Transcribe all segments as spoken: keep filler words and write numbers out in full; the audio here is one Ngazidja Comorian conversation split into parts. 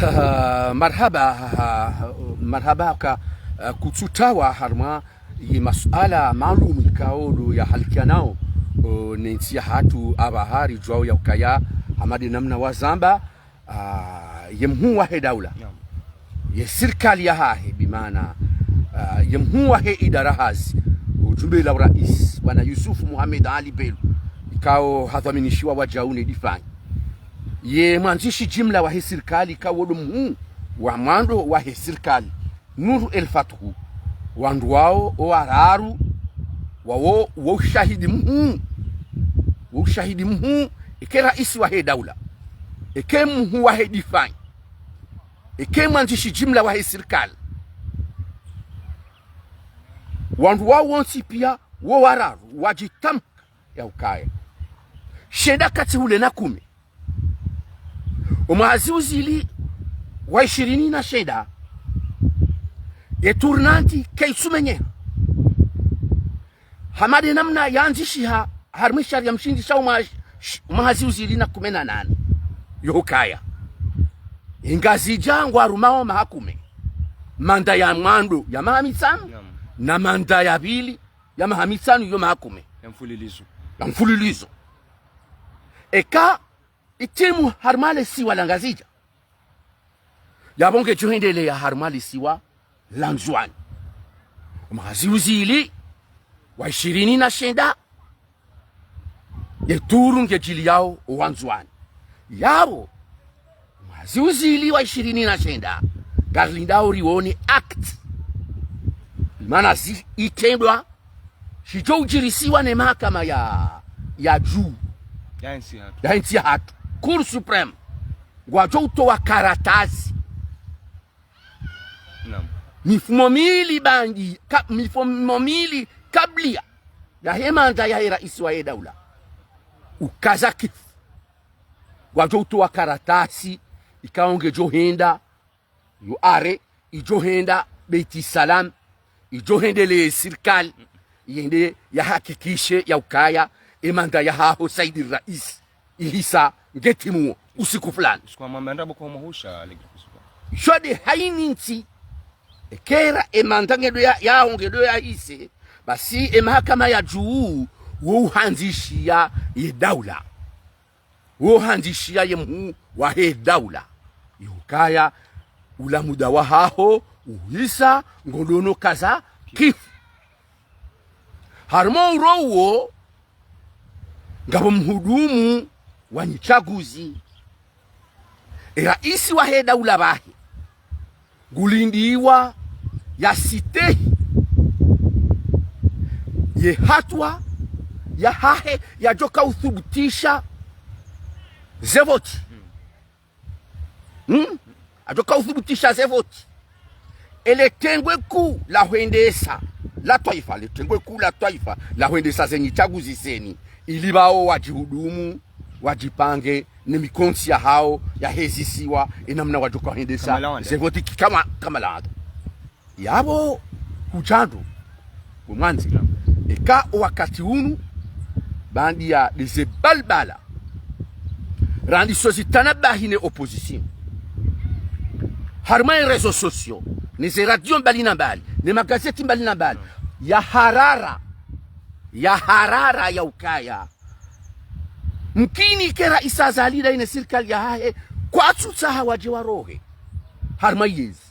Ah, marhaba, ah, marhaba ka, ah, kutsutawa harumwa ye masuala maalumu ikao ndo yahalikianao, oh, ne ntsi yahatru apvaha ridjuwao ya ukaya, hama nde namna wazamba, ah, ye mhuu wahe daula. Naam. Ye sirikali yahahe, bimaana, ah, ye mhuu wahe idara hazi, ho jumba la urais, bwana Yusuf Mohamed Ali Belou, ikao hadhwaminishiwa wadjau ne difanyi. Ye mwandzishi jimla wahe sirikali, ikao ndo mhuu wa mwando wahe sirikali, Nour El Fath. Wandru wao, o wararu, wao, wo ushahidi mhuu. Wo ushahidi mhuu, eka raisi wahe daula, eka mhuu wahe difanyi, eka mwandzishi jimla wahe sirikali. Wandru wao wontsi pia, wo wararu, wadjitamka ya ukaya, shenda katsi hule na kume, o mwaha zihwi zili wa ishirini na shenda, ye tournante kayitsumenyeha. Hama nde namna yandzishiha harumwa sharia mshindzi sha o mwaha, sh-, o mwaha zihwi zili na kume na nane. Yo ukaya, e Ngazidja ngwarumao maha kume. Manda ya mwando ya maha mitsanu, naam, na manda ya pvili ya maha mitsanu yo maha kume. Ya mfululizo. Ya mfululizo. Eka itimu harumwa le siwa la Ngazidja, yapvo ngedjo hendeleya harumwa le siwa la Ndzuwani. O mwaha zihwi zili wa ishirini na shenda, ye tour ngedjiliyao o Wandzuwani. Yapvo, o mwaha zihwi zili wa ishirini na shenda, ngarilindao riwone acte. Mana zi itrendwa, shidjo udjirisiwa ne mahakama ya, ya juu. Ya ntsi yahatru. Ya ntsi yahatru. Cour suprême. Ngwadjo utowa karatasi. Naam. Mifumo mili bandi, ka-, mifumo mili kabla yahe manda yahe raisi wahe daula ukaza kifu. Ngwadjo utowa karatasi, ikao ngedjo henda, yo arrêt, idjo henda Beit Salam, idjo hendeleye sirikali, yende yahakikishe ya ukaya, e manda yahaho Saidi Raisi, ihisa ngetimuo usiku fulani. Usiku wa manda bo kwa mahusha, le gikusuka. Sho nde haini ntsi, eka e manda ngedo ya, yaho ngedo yahise, basi e mahakama ya juu, wo uhandzishiya ye daula. Wo uhandzishiya ye mhuu wahe daula. Yo ukaya, ula muda wahaho uhisa, ngodjo no kaza kifu. Harumwa uro uwo, ngapvo mhudumu wa nyitsaguzi. E raisi wahe daula pvahe, ngulindiwa yastehi ye hatuwa yahahe yadjoka uthubutisha ze voti. Hmm? Adjoka uthubutisha ze voti. Ele tengwe kuu la hwendesa la twaifa, le tengwe kuu la twaifa la hwendesa ze nyitsaguzi, CENI, ili pvao wadjihudumu, wadjipange ne mikontsi yahao yahezisiwa, e namna wadjoka hwendesa ze voti ki-, kama, kama lado. Yapvo hudjando, bo mwandzi. Eka o wakati unu, baanda ya ndeze balbala, randiso zitanabahi ne opposition, harumwa e réseaux sociaux, ne ze radio mbali na mbali, ne magazeti mbali na mbali, ya harara, ya harara ya ukaya, mkini ke raisi Azali ndaye ne sirikali yahahe, kwatsutsaha wadje warohe harumwa yezi.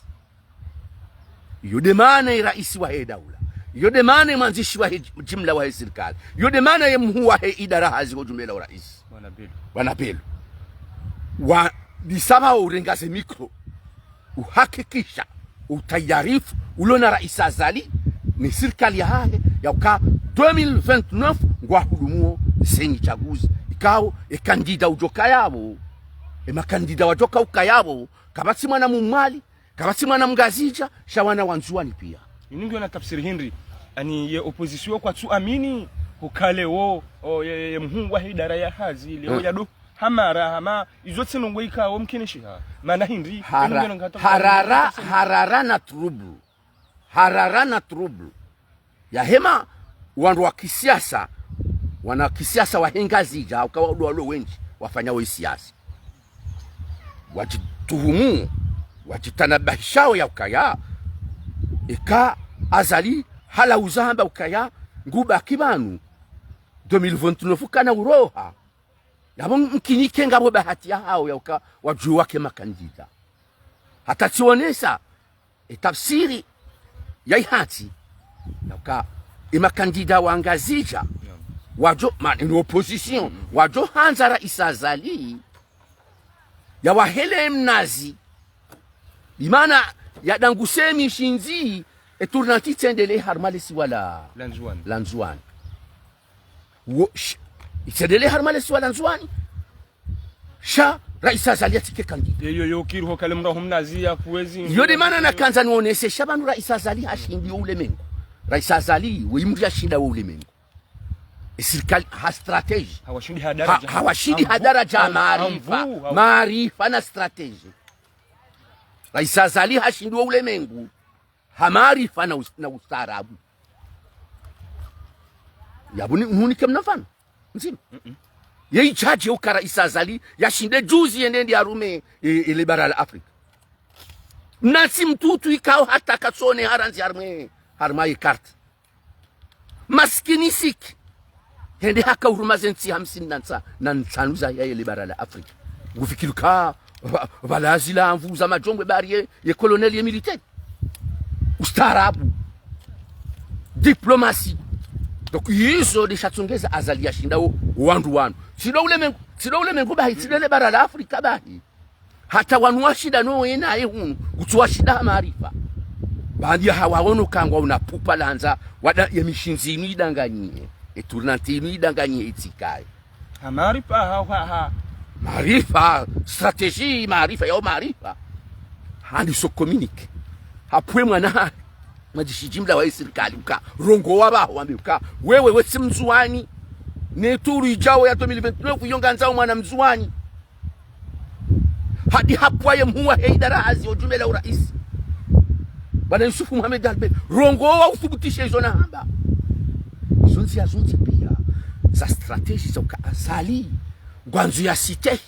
Yo nde maana e raisi wahe daula. Yo nde maana e mwandzishi wahe j-, jimla wahe sirikali. Yo nde maana ye mhuu wahe idara hazi ho jumba la uraisi, bwana Belou. Bwana Belou. Wandisa pvao urenga ze mikro, uhakikisha utayarifu ulo na raisi Azali ne sirikali yahahe, ya uka deux mille vingt-neuf ngwahudumuo ze nyitsaguzi. Ikao, e kandida udjoka yapvo, e makandida wadjoka uka yapvo, kapvatsi mwana Mmwali, kapvatsi mwana Mngazidja, sha wana wa Ndzuwani pia. Inu ngiyo na tafsiri hindri, ani ye opposition kwatsu amini hukaya leo, o, ye, ye, ye mhuu wahe idara ya hazi, leo, hmm, yado hamara, hama, izo tsi ndrongoo ikao mkinishiha. Mana hindri, hara-, inu ngiyo na tafsiri harara, hindri, harara na trouble. Harara na trouble. Yahema, wandru wa kisiasa, wana kisiasa wahe Ngazidja, ukawa ndo walo wendji, wafanyao e siasa. wadjituhumu, wadjitanabahishao ya ukaya, eka Azali halawa uzamba ukaya ngubaki pvanu deux mille vingt-neuf kana uroha. Yapvo mkinike ngapvo bahati yahao ya uka wadjuwa ke makandida. Hata tsionesa, e tafsiri ya ihatsi, ya uka e makandida wa Ngazidja, wadjo, ma, ni opposition, wadjo handza Raisi Azali ya wahele mnazi. Imana ya danguse mishindzi, e tournante itsendelee harumwa le siwa la, la Ndzuwani. La Ndzuwani. Wo, sh-, itsendelee harumwa le siwa la Ndzuwani. Sha, Raisi Azali yatsike kandida. Iyo, yo kiri ho kale mrahu mnazi ya kuwezi. Iyo de mana nakandza nionese, sha pvanu Raisi Azali hashindi wo ulemengu. Raisi Azali, we mndru yashinda wo ulemengu. E sirikali ha stratégie. Hawashindi ha daraja. Ha, hawashindi ha daraja, ha maarifa. Maarifa na stratégie. Raisi Azali hashindi wo ulemengu ha maarifa na us-, na ustaarabu. Yapvo ni, nunike mnafano mdzima. Ye idjadje uka Raisi Azali yashinde juzi yende ndi harume, e, e, le bara la Afrika. Nasi mtutu ikao hata katsone harandzi harumwe, harumwa ye carte. Masikini siki. Hende haka huruma ze ntsi hamsini na ntsa-, na ntsanu za yaye le bara la Afrika. Ngufikiri ka, pva-, pvalazi la mvu za madjongwe bari ye, ye colonel ye militaire. Ustaarabu. Diplomatie. Donc, izo de shatsongeza Azali yashinda wo, wandru wanu. Tsi do ulemengu, tsi do ulemengu bahi, tsi do le bara la Afrika bahi. Hata wanu washinda no wena ye hunu, kutsu washinda ha maarifa. Baadhi ya hawaono kangwa una pupa landza, wada ye mishindzi inu idanganyihe, e tournante inu idanganyihe itsikaye. Ha maarifa, ha, ha, ha. Maarifa, stratégie, maarifa, yao maarifa. Handi so communiqué. Hapvwe mwana ha, mwandzishi jimla wa ye sirikali, uka, rongowa pvaho, wambe uka, wewe, we tsi Mndzuwani. Ne tour idjao ya deux mille vingt-neuf, yo ngandzao mwana Mndzuwani. Hadi hapvwaye mhuu wahe idara hazi ho jumba la uraisi, Bwana Youssouf Mohamed Albert, rongowa uthubutishe izo nahamba. Izo ndziya zontsi piya za stratégie za uka Azali ngwandzo yastehi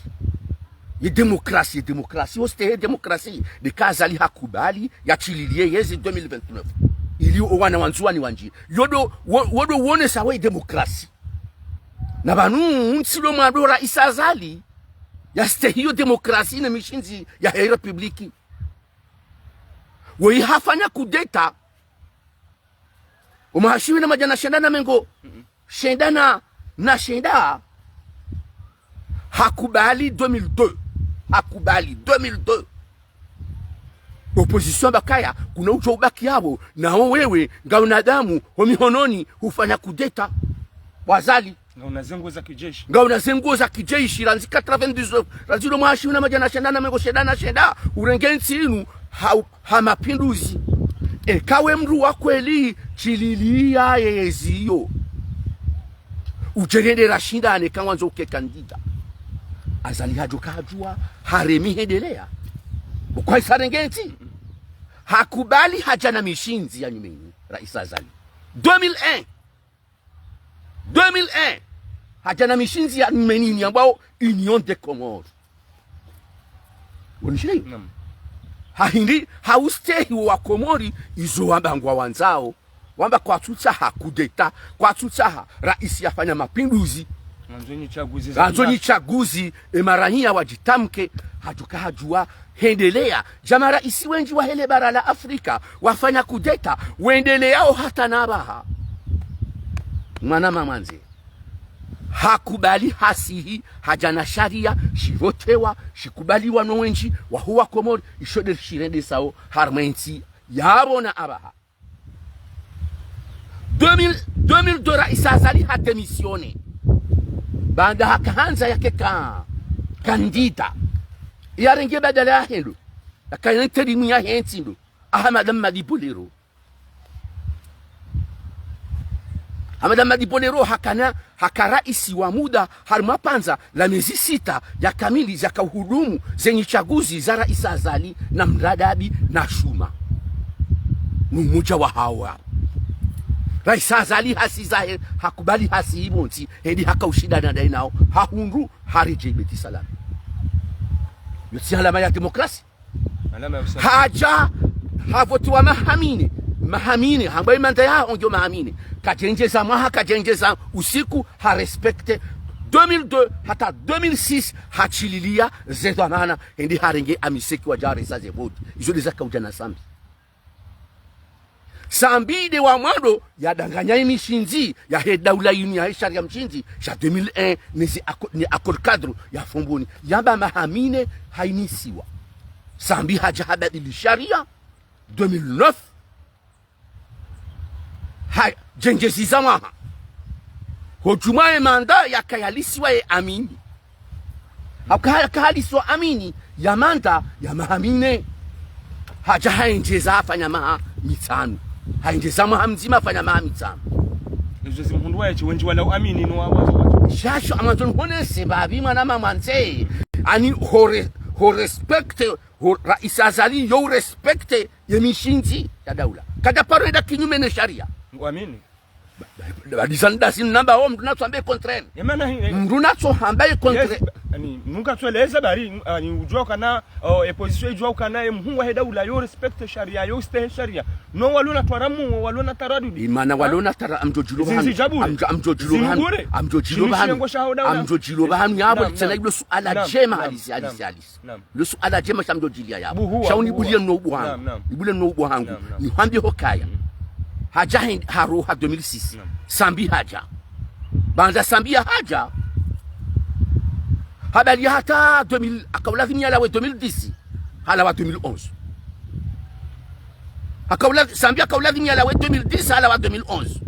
ye démocratie, ye démocratie, wostehi ye démocratie. Neka Azali hakubali yatsililiye yezi deux mille vingt-neuf, ili owana wa Ndzuwani wandjiye. Yo do, wo, wo do wonesa we démocratie. Na pvanu ntsi lo mwando Raisi Azali yastehi yo démocratie ne mishindzi yahe République. Woyi hafanya coup d'État omwaha shiwi na madjana shenda na mengo shenda na, na shenda. Hakubali deux mille deux. Hakubali deux mille deux. Opposition bakaya, kuna udjo ubaki yapvo, nao wewe, ngauna damu ho mihononi, hufanya coup d'État. Bo Azali. Ngauna ze nguo za kijeshi. Ngauna ze nguo za kijeshi, randzi quatre-vingt-dix-neuf, randzi lo mwaha shiwi na madjana shenda na mengo shenda na shenda, urenge ntsi inu ha, ha mapinduzi. Eka we mndru wa kweli, tsililiya yezi iyo. Udjerende rashindane ka ngwandzo uke kandida. Azali hadjo kahadjuwa, haremi hendeleya. Bo kwahisa renge ntsi. Hakubali hadja na mishindzi ya nyumeni, Raisi Azali. Deux mille un. Deux mille un, hadja na mishindzi ya nyumeni ini yambwao Union des Comores. Wonishile? Naam. Hahindi, haustehi wo wa Komori, izo wamba ngwawandzao. Wamba kwatsutsaha coup d'État, kwatsutsaha raisi yafanya mapinduzi. Wandzo nyi tsaguzi za... Wandzo nyi tsaguzi, e maraiya wadjitamke, hadjuka hadjuwa, hendeleya. Djama raisi wendji wahe le bara la Afrika, wafanya coup d'État, wendeleyao hata na apvaha. Mwana mamandze. Hakubali hasihi, hadja na shariya, shivotewa, shikubaliwa no wendji waho wa Komori, isho nde shirendesao harumwa entsi yapvo na apvaha. Deux mille, deux mille deux, raisi Azali hadémissionné. Baanda hakahandza yake ka, candidat. Yarenge badala yahe ndo, yaka intérim yahe ntsi ndo, Ahamada Mmadi Bolero. Ahamada Mmadi Bolero hakana, haka raisi wa muda harumwa pvandza la mezi sita ya kamili zaka uhudumu zenyi tsaguzi za raisi Azali na Mradabi na Shuma. No mudja wahawo. Raisi Azali hasiza he, hakubali hasihi pvontsi, hende haka ushindana ndayi nao, hahundru, haredjeyi Beit-Salam. Yo tsi alama ya démocratie. Alama ya usafi. Hadja, havotiwa maha mine. Maha mine, hamba ye manda yaho ngiyo maha mine. Kadjendjeza mwaha, kadjendjeza usiku, ha respecté deux mille deux hata deux mille six, hatshililia ze dhwamana, hende harenge Amiseki wadja haresa ze voti. Izo ndeza kaudja na Sambi. Sambi nde wa mwando yadanganya ye mishindzi yahe daula yinu yahe sharia mshindzi sha deux mille un, ne ze acco-, ne accord cadre ya Fomboni. Yamba maha mine hainisiwa. Sambi hadja habadili sharia, deux mille neuf. Hadjendjeza mwaha. Ho djumwa ye manda yakaya halisiwa ye Amini. Haka-, yaka halisiwa Amini, ya manda ya maha mine. Hadja haendjeza hafanya maha mitsanu. Haendjeza mwaha mdzima hafanya maha mitsanu. Izo zimhundru waye tsi wendji wala Amini no wa, wa, wa. Shasho amwandzo nihonese babi mwana mamwandze. Ani ho re-, ho respecté, ho raisi Azali yo u respecté ye mishindzi ya daula. Kadja paro enda kinyume ne sharia. Ngu Amini. Ba-, ba-, ba-, dizan dasin namba wo mndru natso hambe contraire. Ye mana hi, eh, mndru natso hambe contraire. Yes, ba-, ani, nunga tso eleza bari, ani, udjua ukana, oh, e position idjua ukana, e mhuu wahe daula yo respecté sharia, yo ustehi sharia. No walona twaramu, walona taradudi. Imana walona tara-, amdjo djilo bahanu. Zindzi djabure. Amdjo-, amdjo djilo bahanu. Zindzi bure. Amdjo djilo bahanu. Shini shengo shaho daula. Amdjo djilo bahanu. Yabo, naam, tsena naam, ilo suala djema, naam, halisi, halisi, naam, halisi. Naam. Lo suala djema sha mdjo djilia yabo. Buhu wa, sha unibulie buhu wa. No ubu hangu. Naam, naam. Nibulie no ubu hangu. Naam, naam. Nihwambie ho kaya. Mm. Hadja hin-, haro ha deux mille six. Naam. Sambi hadja. Baanda Sambi ya hadja, habaliya hata deux mille, haka ulazimu yalawe deux mille dix, halawa deux mille onze. Haka ula-, Sambi haka ulazimu yalawe deux mille dix, halawa deux mille onze.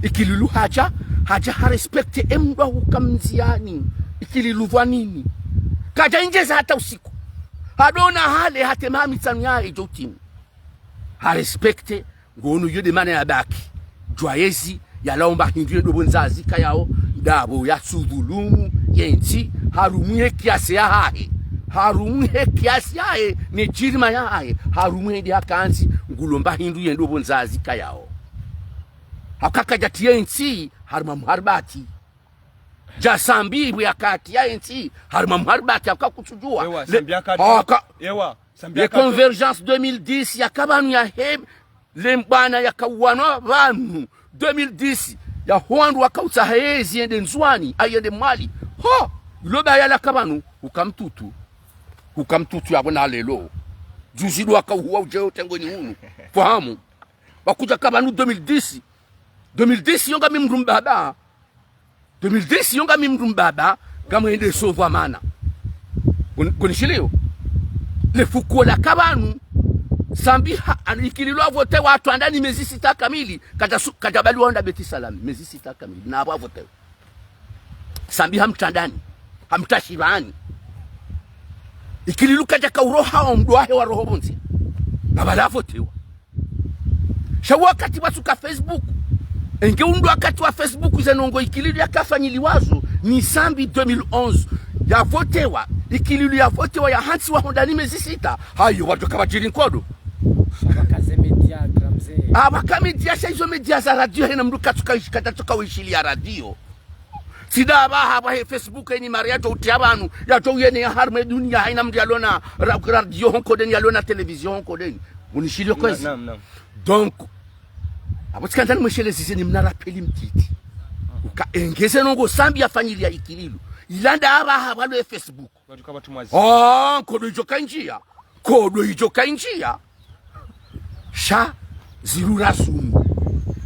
Ikililou hadja, hadja ha respecté e mdru wa huka mndziani. Ikililou pvwa nini? Kadja endjeza hata usiku. Hadona hale hata maha mitsanu yahe idjo utimu. Ha respecté, ngono yo nde mana yabaki. Djwayezi, yalawa mba hindru ye ndopvo nzazi kayao, ndapvo yatsudhulumu ye ntsi, harumwa ye kiasi yahahe. Harumwa ye kiasi yahahe, ne djirima yahahe. Harumwa hende hakantsi, ngulo mba hindru ye ndopvo nzazi kayao. Haka kadja tiya ye ntsi, harumwa mharibati. Dja Sambi pvo yakatiya ye ntsi, harumwa mharibati, haka kutsudjua. Ewa, le-, Sambi yakati-, haka, ewa, Sambi le yakati-, convergence deux mille dix, yaka pvanu yahe, le mbwana yaka uwanwa pvanu, deux mille dix, yaho wandru waka utsaha yezi yende Ndzuani, ayi yende Mwali. Ho! Ilo baya laka pvanu, huka mtutu. Huka mtutu yabo na lelo. Djuzi ndo waka uhuwa udje utengweni hunu. Fahamu. Wakudja ka pvanu deux mille dix. Deux mille dix yo ngami mdru mbaba. Deux mille dix yo ngami mdru mbaba, ngamwende sovwa mana. Ngon-, ngonishiliyo. Le fukuo laka pvanu, Sambi ha-, anu Ikililou avotewa hatru handani mezi sita kamili, kadja su-, kadja baliwa onda Beti Salami, mezi sita kamili, na apvo avotewa. Sambi hamtru handani, hamtru shivani. Ikililou kadja ka uroha omdru wahe wa roho pvondze. Na pvala avotewa. Sha wakati watsuka Facebook. Enge undru wakati wa Facebook ze ndrongoo Ikililou yakafanyiliwazo ni Sambi deux mille onze. Yavotewa, Ikililou yavotewa yahantsiwa hondani mezi sita. Hayo wadjo ka wadjiri nkodo. Sha waka ze média, grand mze. Ah, waka média, sha izo média za radio hena mdru katsuka ishi-, katatsuka wishiliya radio. Tsi nda apvaha pvahe Facebook eni mari yadjo utriya pvanu, yadjo uyenea harumwa ye dunia, haina mdru yalona ra-, radio ho nkodeni, yalona télévision ho nkodeni. Ngonishiliyo kwezi. Naam, naam, naam. Donc, apvo tsikandza nimweshelezeze ni mna rappel mtiti. Uka enge ze ndrongoo Sambi yafanyiliya Ikililou. Ila nda apvaha pvalo ye Facebook. Watu kama tumwazi. Oh, nkodo idjo ka indjiya. Nkodo idjo ka indjiya. Sha, zirura zumu.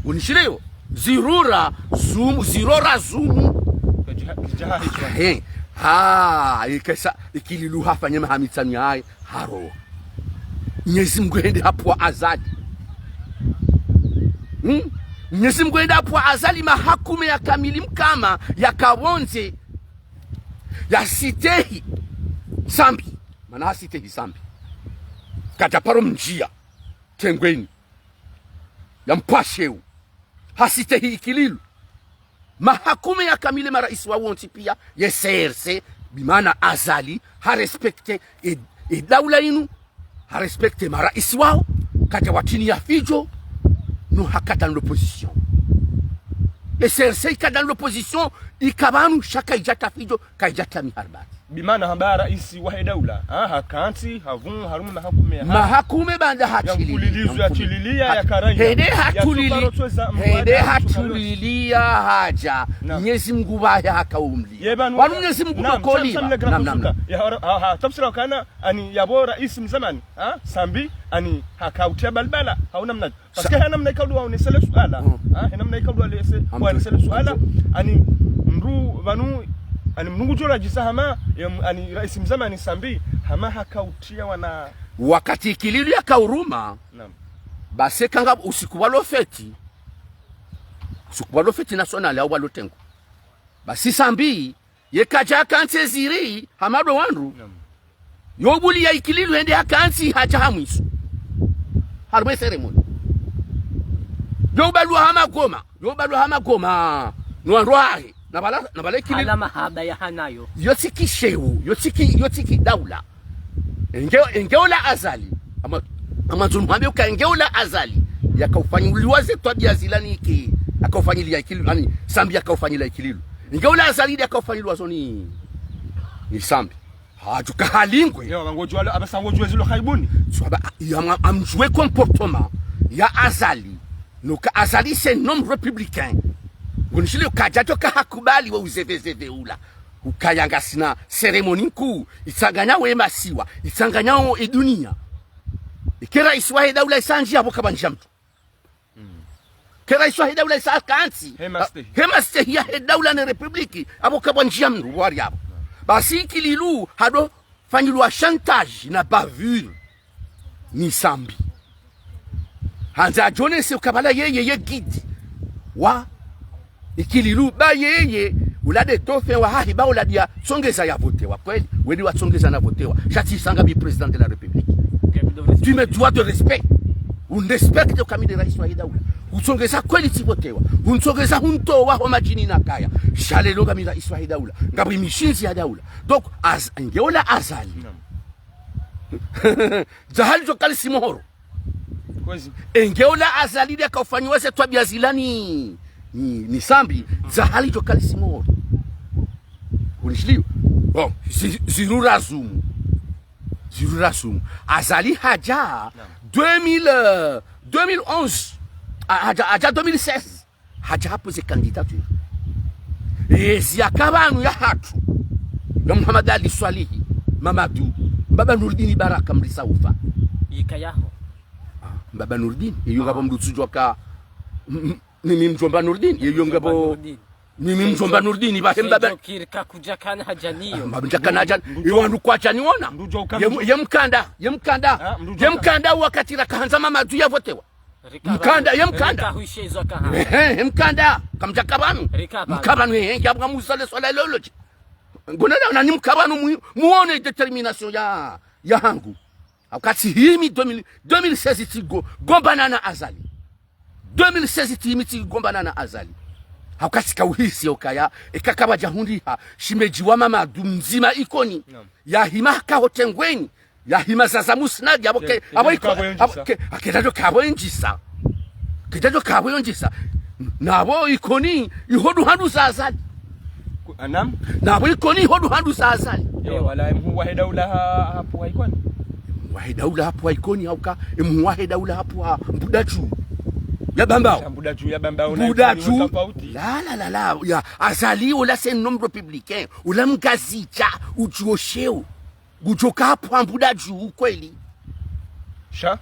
Ngonishiliyo? Zirura zumu, zirura zumu. Kajiha-, kajiha hishwa. He. Ha, ikesa, Ikililou hafanya maha mitsanu yahahe, haro. Mnyezi Mngu hende hapvua Azali. Hmm? Mnyezi Mngu hende hapvua Azali maha kume ya kamili mkama, yaka pvondze, yasitehi Sambi. Mana hasitehi Sambi. Kadja paro mndjiya. Tengweni. Ya mpvasheu. Hasitehi Ikililou. Maha kume ya kamili maraisi wawo wontsi piya, ye C R C, bimaana Azali, ha respecté e, e daula inu, ha respecté maraisi wawo, kadja watriniya fidjo, no haka dans l'opposition. E C R C ika dans l'opposition, ika pvanu sha kaidjatra fidjo, kaidjatra miharibati. Bimaana hamba raisi wahe daula, ha, hakantsi, havumu, harumwa mahakume ya ha- Mahakume baanda hatulili. Yamfulilizo, yatuliliya, yakaranyi. Hende hatulili. Hende hatulili ya hadja. Mnyezi Mungu pvahe hakaumli. Wanu Mnyezi Mungu tokoli. Naam, naam. Ya, ha, ha, tafsira ukana, ani, yapvo raisi mzamani, ha, Sambi, ani, hakautria balbala, hauna mnadji. Parce que hena mna ikao ndo waonese le suala. Ha, hena mna ikao ndo waonese, waonese le suala. Ani mndru pvanu, ani mndru ngudjo radjisa hama, em, ani raisi mzamani Sambi, hama hakautria wana. Wakati Ikililu yakauruma, naam, basi kanga usiku wa lo feti, usiku wa lo feti national au wa lo tengu. Basi Sambi, ye kadja hakantsi ziri, hama ndo wandru. Naam. Yo ubuliya Ikililu hende hakantsi hadja ha mwiso. Harumwa e cérémonie. Yo ubalwa hama goma. Yo ubalwa hama goma. No wandru wahe. Na pvala, na pvala Ikililu. Hala mahaba ya hanayo. Yo tsi kisheo. Yo tsi ki, yo tsi ki daula. Enge, enge ola Azali. Ama, ama ndzo muhambe uka enge ola Azali. Yakaufanyiliwa ze twabiya zila nike. Akaufanyiliya Ikililu. Ani, Sambi yakaufanyiliya Ikililu. Enge ola Azali yakaufanyiliwa zo ni, ni Sambi. Hadjuka halingwe. Yo, ngudjuwa lo, apvasa ngudjuwa zilo haibuni. Swaba, ya ma-, amdjuwe comportement ya Azali. Noka Azali c'est un homme républicain. Ngonishile kadjadjo kahakubali wo uzevezeve ula. Ukaya ngasina cérémonie nkuu, itsanganya we masiwa, itsanganya wo e dunia. Eke raisi wahe daula isa ndji yapvo kapvandjia mndru. Ke raisi wahe daula isa hakantsi. Hema stehi. Hema stehi yahe daula ne république. Apvo kapvandjia mndru wari apvo. Basi Ikililu hado fanyilwa chantage na bavure ni Sambi. Handza adjonese uka pvala yeye ye guide wa Ikililu ba yeye, ula nde dauphin wahahe ba ula nde yatsongeza yavotewa. Kweli, weli watsongeza navotewa. Sha tsi sanga mi président de la République. Tu me dois de respect. Unirespecte uka mi nde raisi wahe daula. Utsongeza kweli tsivotewa. Untsongeza huntowa ho madjini nakaya. Sha leo ngami raisi wahe daula. Ngapvo mishindzi ya daula. Donc, az-, nge ola Azali. Dzahali djo kalisi mohoro. Kwezi. Enge ola Azali nde yakaufanyiwa ze twabiya zila ni, ni, ni Sambi, dzahali djo kalisi mohoro. Unishiliyo? Bon, zi-, zirura zumu. Zirura zumu. Azali hadja, naam, deux mille, euh, deux mille onze. A-, hadja, hadja deux mille seize. Hadja hapoze candidature. Ezi yaka pvanu yahatru, ya Muhammad Ali Swalihi, Mamadu, Mbaba Nurdini Baraka mrisa ufa. Yika yaho. Ah, Mbaba Nurdini, iyo ngapvo mndru tsudjuwa ka, m-, m-, mimi mdjomba Nurdini, iyo ngapvo, mimi mdjomba Nurdini, pvahe mbaba. Kiri kakudja kana hadja niyo. Ah, mbaba ndja kana hadja, iyo wandru kwadja niona. Ye mu-, ye mkanda, ye mkanda. Ah, ye mkanda wakati rakahandza Mamadu yavotewa. Mkanda, ye mkanda. Ehe, ye mkanda. Kamdjaka pvanu. Mka pvanu, ehe, ngiya mwa muzale swala loloji. Ngona na, na ni mka pvanu mu-, muone détermination ya, ya hangu. Wakati himi deux mille, deux mille seize tsigo, gombana na Azali. Deux mille seize tsi himi tsigombana na Azali. Wakati kauhisi okaya, eka kapvadja hundriha, shimedji wa Mamadu mdzima Ikoni. Naam. Yahima kahotengweni. Yahima zaza musnadi, apvo ke, apvo Ikoni, apvo ke, kedjadjo kapvo yendjisa. Kedjadjo kapvo yendjisa. Napvo Ikoni, iho ndo handru za Azali. Naam. Napvo Ikoni, iho ndo handru za Azali. Yo, wala emhuu wahe daula ha-, hapvo wa Ikoni. Emhuu wahe daula hapvo wa Ikoni, hauka, emhuu wahe daula hapvo wa Mbudadju. Ya Bambao. Mbudadju, ya Bambao, Mbudadju. La, la, la, la, ya, Azali, ola c'est un homme républicain. Ola mngazidja, udjuo sheo. Ngudjo kapvo Mbudadju ukweli. Sha?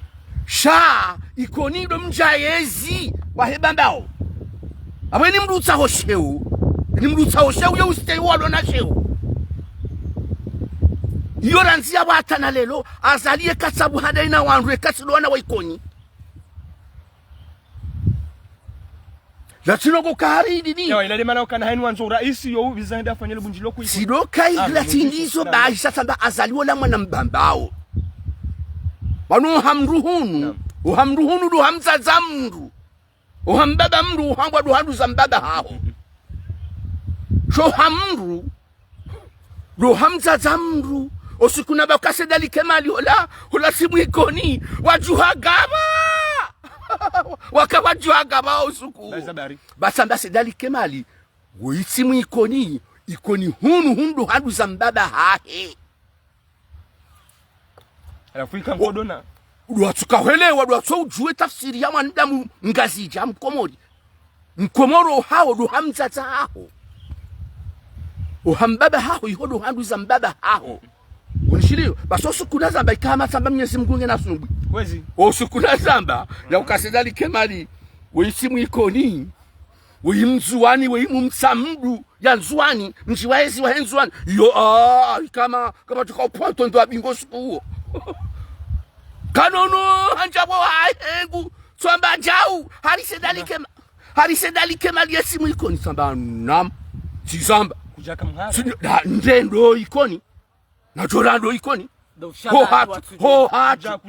Sha, Ikoni ndo mdja yezi wahe Bambao. Apvo ni mndru utsaho sheo. Ni mndru utsaho sheo, ye usiteyi walo na sheo. Iyo randzi ya pvwatana leo, Azali ye katsabu hadayi na wandru, ye katsi ndo wana wa Ikoni. Latsi no ngo kahari dini. Yawa, ila lemana ukana haini wandzo uraisi yo uviza hende afanye le bundjilo ku Ikoni. Tsi ndo kayi, ah, latsi ndizo, naam, bahi sha tsamba Azali wola mwana Mbambao. Pvanu oha mndru hunu. Naam. Oha mndru hunu ndo oha mdzadze mndru. Oha mbaba mndru, oha mbwa ndo oha nduza mbaba haho. Sho oha mndru, ndo oha mdzadze mndru, osiku na pvaka Said Ali Kemal hola, hola tsi mwa Ikoni, wadjuha gapva. Waka wadjuha gapva osiku. Ba tsamba Said Ali Kemal, wo itsi mwa Ikoni, Ikoni hunu hundru handuza mbaba hahe. Halafu ika nkodona. Ndo watsuka hwelewa, ndo watso udjuwe tafsiri ya mwanadamu Mngazidja, Mkomori. Mkomori ohaho ndo ha mdzadze haho. Oha mbaba haho, iho ndo handuza mbaba haho. Unishiliyo, basi osuku nazamba ikao matsamba Mnyezi Mngu ngena sumbwi. Kwezi. Osuku nazamba, ya uka Said Ali Kemal, weyi tsi Mwikoni, weyi Mndzuwani, weyi Mtsamdu ya Ndzuwani, mdji wa yezi wahe Ndzuwani. Yo, ah, ikao, ikao tsuka uponto ndo abingo suku uwo. Kanono, handza bo hahengu, tsamba djau, hari Said Ali Kemal, hari Said Ali Kemal yetsi Mwikoni, tsamba naam, tsizamba. Kudjaka mhara. Tsini, na, ndrendo Ikoni. Na djorando Ikoni. Ho hatru, ho hatru.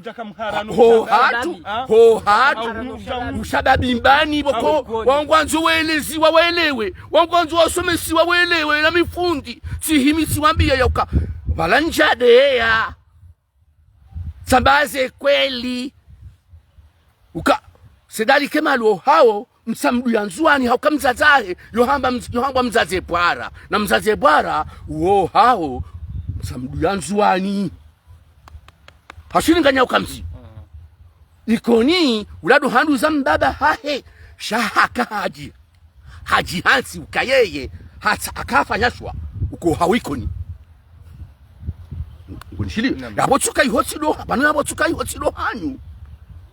Ho hatru, ho hatru. Ushababi mbani boko, wangwandzo weleziwa welewe, wangwandzo wasomesiwa welewe na mifundi. Tsihimi tsiwambiya ya uka pvala ndjadeya. Tsamba ze kweli. Uka Said Ali Kemal ohawo Mtsamdu ya Ndzuwani, hauka mdzadze hahe, yo hamba mdz-, yo hambwa Mdzadze Bwara. Na Mdzadze Bwara, uwo hawo, Mtsamdu ya Ndzuwani. Hashiringanya uka mzi. Ikoni, ula ndo handuza mbaba hahe, sha haka hadji. Hadji hantsi uka yeye, hata akafanya shwa, uko ha Ikoni. Ngunishiliyo. Naam. Yapvo tsuka iho tsi ndo, pvanu yapvo tsuka iho tsi ndo hanyu.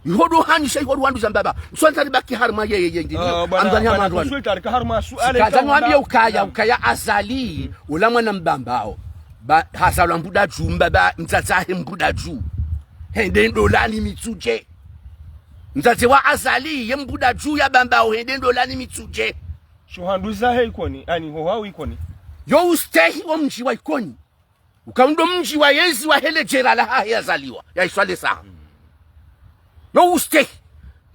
Iho ndo hanyu sha iho ndo handuza mbaba. Nswantsa ribaki harumwa yeye yengine. Ah, bwana, amzani bwana, hamandwani. Consultant, ka harumwa suala. Tsikandza ika niwambiye unda ukaya, naam, ukaya Azali, ula mwana Mbambao. Ba, hazalwa Mbudadju, mbaba, mdzadze hahe Mbudadju. Hende Ndolani Mitsudje. Mdzadze wa Azali, ye Mbudadju ya Bambao, hende Ndolani Mitsudje. Sho handuza he Ikoni, ani ho hawo Ikoni. Yo ustehi wo mdji wa Ikoni. Uka ndo mdji wa yezi wahe le djera lahahe yazaliwa, ya iswale saha. Yo ustehi.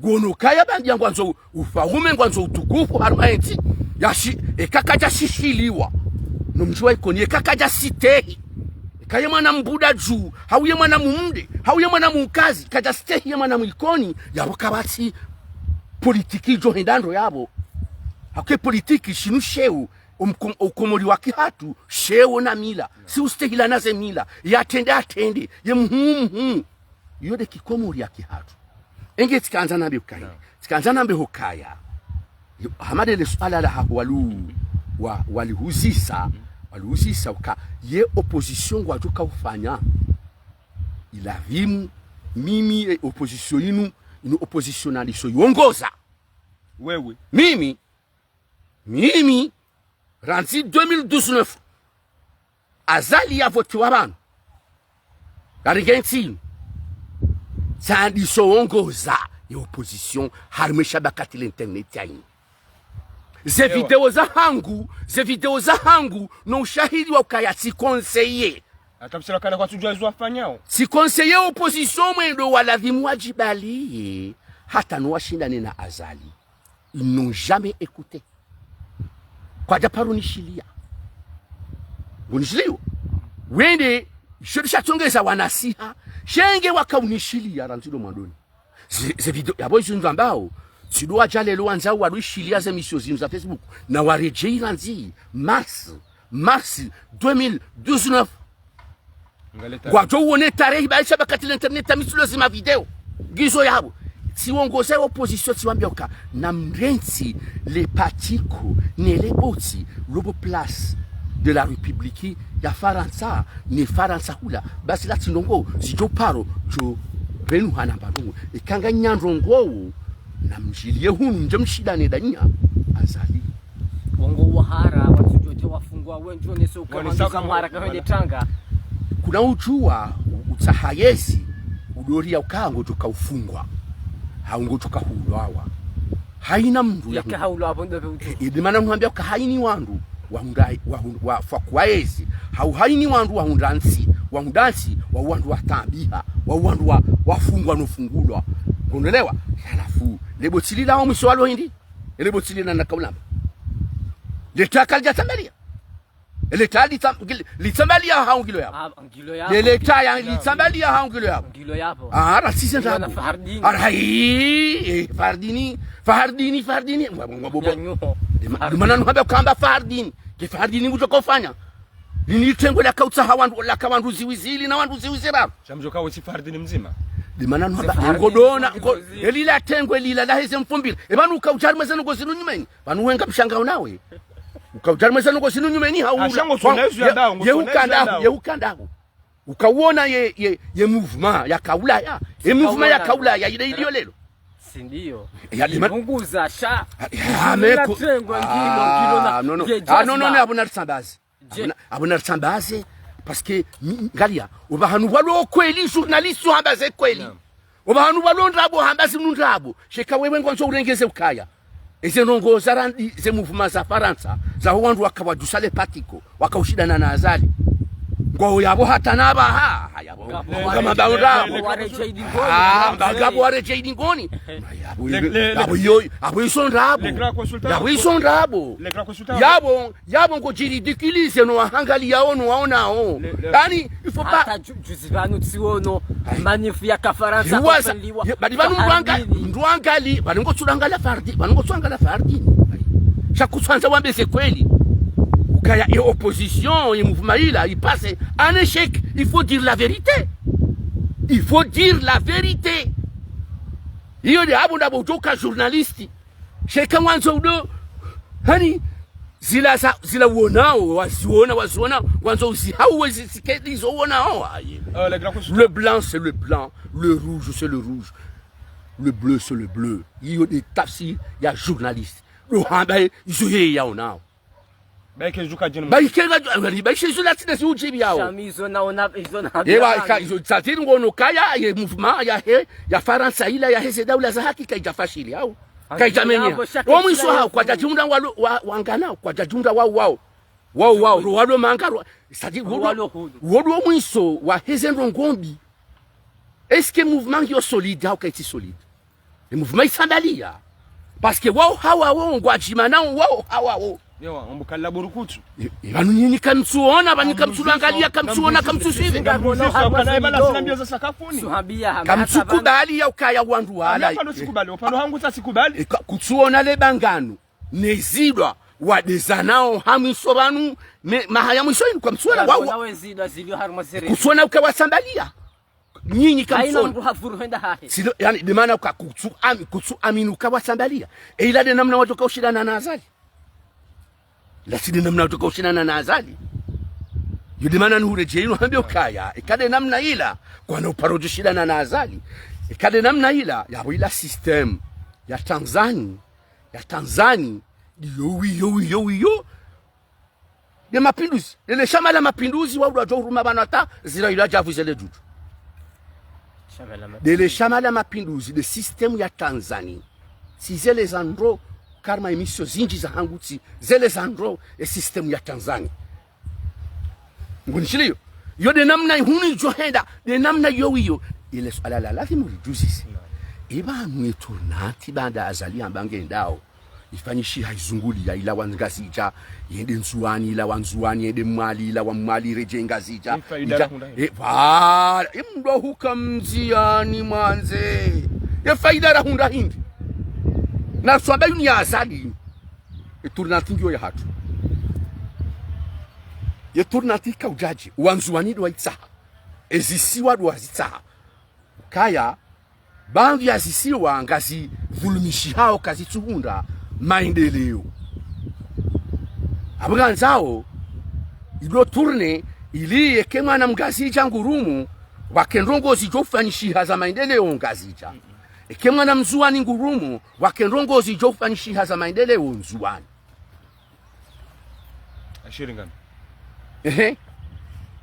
Ngono kaya bandi ya ngwandzo ufaume, ngwandzo utukufu harumwa yentsi. Ya shi, eka kadja shishiliwa no mdji wa Ikoni, eka kadja stehi. Eka ye mwana Mbudadju, hau ye mwana Mumde, hau ye mwana Mkazi, kadja stehi ye mwana Mwikoni, yapvo kapvatsi politiki djo henda ndro yapvo. Hake politiki shinu sheo. Omko-, Ukomori wa kihatru, sheo na mila. Si ustehila na ze mila. Yatrende atrende, ye mhuu mhuu. Iyo nde kikomori ya kihatru. Enge tsikandza nambe ukaya. Tsikandza nambe hukaya. Yo, hama ndele suala lahaho walu-, wa-, walihuzisa, walihuzisa uka ye opposition ngwadjo ka ufanya. Ilazimu, mimi, eh, opposition inu, inu opposition naliso yongoza. Wewe. Mimi, mimi, randzi deux mille dix-neuf, Azali ya votiwa pvanu. Kari ngentsi. Tsandiso ongoza ye opposition, harimwe shabakati le internet ya ini. Ze video zahangu, ze video zahangu, no ushahidi wa ukaya tsi conseiller. Hata msira kana kwatsudjuwa izo wafanyao. Tsi conseiller opposition mwendo wa ladhimu wadjibaliye. Hata no washindane na Azali. Ils n'ont jamais écouté. Kwadja paro nishiliya. Ngunishiliyo. Wende, sho ndo shatsongeza wanasiha. Shenge waka unishiliya, randzi ndo mwandoni. Ze, ze video, yapvo izo ndzambao. Tsi ndo wadja leo wandzao wado ishiliya ze misio zinu za Facebook. Na waredjeyi randzi. Mars. Mars deux mille dix-neuf. Ngwadjo uone tarehi, ba isha bakati le internet, amisulo zima video. Ngizo yapvo. Tsi wongoza opposition, tsi wambia uka, namrentsi le patiko, ne le botsi, lobo place de la République ya Farantsa, ne Farantsa hula. Basi la tsi ndrongo, zidjo paro, djo, pvenu hana mba ndrongo. Eka nganyina ndrongo, namdjiliye hunu, mdje mshindane ndanyi, Azali. Wongo wahara, watsudjo dje wafungwa, wendjo ne so uka wandisa mhara ka hwende tanga. Kuna udjuwa, utsaha yezi, udoriya uka ngodjo ka ufungwa. Hau ngodjo ka hulwawa. Haina mndru ya hu-, haulwa pvo ndo pve udjo. Eh, eh, ndo mana nuhambia uka haini wandru, wahundra, wahund-, wafa kwa yezi. Hau haini wandru wahundra ntsi, wahundra ntsi, wa wandru watabiha, wa wandru wa, wafungwa no fungulwa. Ngonelewa? Halafu, le botsi lila wa mwiso walo hindri? Ele botsi lina na kaulamba. Leta kalidja tsambaliya. Ele ta litsam-, ngil-, litsambaliya hau ngilo yapvo. Ah, ngilo yapvo. Ele ta ya litsambaliya hau ngilo yapvo. Ngilo yapvo. Ah, ara sisi ndrabo. Ara hayi, eh, Fahardini, Fahardini, Fahardini. Mwa, mwa, mwa, mwa. Ndo mana nuhamba kamba Fahardini. Ke Fardini ngudjo kaufanya. Lini tengwe laka utsaha wandru, laka wandru ziwi zili na wandru ziwi ziraru. Sha mdjo kautsi Fardini mdzima. Dimana nuhamba, ngodona, ngo, elila tengwe lila laheze mfumbili. Eba nuka udjari mweze ndrongoo zinu nyumeni. Pvanu wenga mshangao nawe. Uka udjari mweze ndrongoo zinu nyumeni, ha ula. Asha ngo tsona izu ya ndaho, ngo tsona izu ya ndaho. Ye ukandao, ye ukandao. Ukauona ye, ye, ye mouvement ya kaulaya. Ye mouvement ya kaulaya, ile iliyo lelo. Sindiyo. Ya, dima- Ipunguza sha. Ah, ya, me ku- tengwe ngilo, ngilo na, ah, no, no. Ah, no, no, no, abuna risambaze. Abuna, abuna risambaze. Parce que, mi- ngalia, opvahanu pvwalo kweli, journaliste hamba ze kweli. Opvahanu pvwalo ndrabo, hamba zinu ndrabo. Sheka wewe ngwandzo urengeze ukaya. Eze ndrongoo za randi, ze mouvement za Farantsa, za ho wandru waka wadjusa le patiko, waka ushindana na Azali. Ngwao yapvo hata na pvaha, yapvo. Ngapvo waredjei dingoni. Ah, ngapvo waredjei dingoni. Yapvo, le- le- yapvo le- yo, yapvo izo ndrabo. Le grand consultant. Yapvo izo ndrabo. Le grand consultant. Yapvo, yapvo ngodjiridiquiliser no wahangaliyao no waonao. Le- le- Yaani, il faut pas. Hata ju- juzi pvanu tsiono, manif ya ka Farantsa. Badi pvanu mndru anga- mndru angali, pvanu ngotsuangalia Fardini, pvanu ngotsuangalia Fardini. Sha kutsuandza wambe ze kweli. Ukaya ye opposition, ye mouvement ila, i passe en échec, il faut dire la vérité. Il faut dire la vérité. Iyo nde apvo ndapvo udjoka journaliste. Sheka ngwandzo udo, hani, zila za, zila uonao, waziona, waziona, ngwandzo uzihauwe zisike ndizo uonao. Aye. Euh, le grand consultant. Le blanc, c'est le blanc. Le rouge, c'est le rouge. Le bleu, c'est le bleu. Iyo nde tafsiri ya journaliste. Ndo hamba izo yeye yaonao. Baike zuka djeni. Baike nga, baike izo latsina si udjibu yao. Shami izo naona, izo na- Ewa, ika, izo tsatiri ngono kaya, ye mouvement, yahe, ya Farantsa ila, yaheze daula za haki, kaidja fashili, hao. Kaidja menya. Wo mwiso hao, kwadjadjumla walo, wa, wangana, kwadjadjumla wao, wao. Wao, wao, ro walo manga, ro, c'est-à-dire, wo ndo, wo ndo mwiso, waheze ndrongoo mbi. Est-ce que mouvement ngiyo solide, hau kaitsi solide? Ye mouvement isambaliya. Parce que wao hawawo, ngwadjimanao wao hawawo. Ewa, ombu kala burukutu. E, e, pvanu nyinyi kamtsuona, pvanu kamtsuangalia, kamtsuona, kamtsusuivi. Kamtsukubali ya ukaya wandru wala. Hapana, tsikubali, opvanu hangu tsa tsikubali. E, ka- kutsuona le bangano, ne zidwa, wadezanao ha mwiso pvanu, me- maha ya mwiso inu kamtsuona, wao. Kutsuona uka wasambaliya. Nyinyi kamtsuona. Sino, yaani, nde maana uka kutsu ami-, kutsu amini uka wasambaliya. E ila nde namna wadjoka ushindana na Azali. Ila tsi nde namna wadjoka ushindana na Azali. Yo nde maana nuhuredjei nuhambe ukaya. Eka nde namna ila, kwana uparo djo shindana na Azali. Eka nde namna ila, yapvo ila système ya Tanzanie, ya Tanzanie, yo wiyo, wiyo, wiyo. Nde mapinduzi. Nde le shama la mapinduzi, wao ndo wadjo uruma pvanu hata zira ila djavu zele dudu. Nde le shama la mapinduzi, nde système ya Tanzanie. Tsi zele zandro, karma émission zindji za hangu tsi, zele zandro, ye système ya Tanzanie. Ngunishiliyo. Yo nde namna ihunu idjo henda, nde namna yo wiyo. Ile suala la lazimu ridjuzise. Eba mwe tournante baanda Azali hamba ngendao. Ifanyishiha izunguliya ila wa Ngazidja, yende Ndzuwani, ila wa Ndzuwani, yende Mwali, ila wa Mwali, redjei Ngazidja. Ye faida rahundra hindri? E, voilà, ye mndru huka mdziyani mwandze. Ye faida rahundra hindri? Na swaba yinu ya Azali. Ye tournante ngiyo ya hatru. Ye tournante ika udjadji, wa Ndzuwani ndo waitsaha. Ezisiwa ndo wazitsaha. Kaya, baadhwi ya zisiwa ngazidhulumishihao kazitsuhundra maendeleo. Apvo ngandzao, ido tournée, ili yeke mwana Mngazidja ngurumo, wake ndrongoo zidjo ufanyishiha za maendeleo Ngazidja. Eke mwana Mndzuwani ngurumo, wake ndrongoo zidjo ufanyishiha za maendeleo Ndzuwani. Ashiri ngano. Ehe.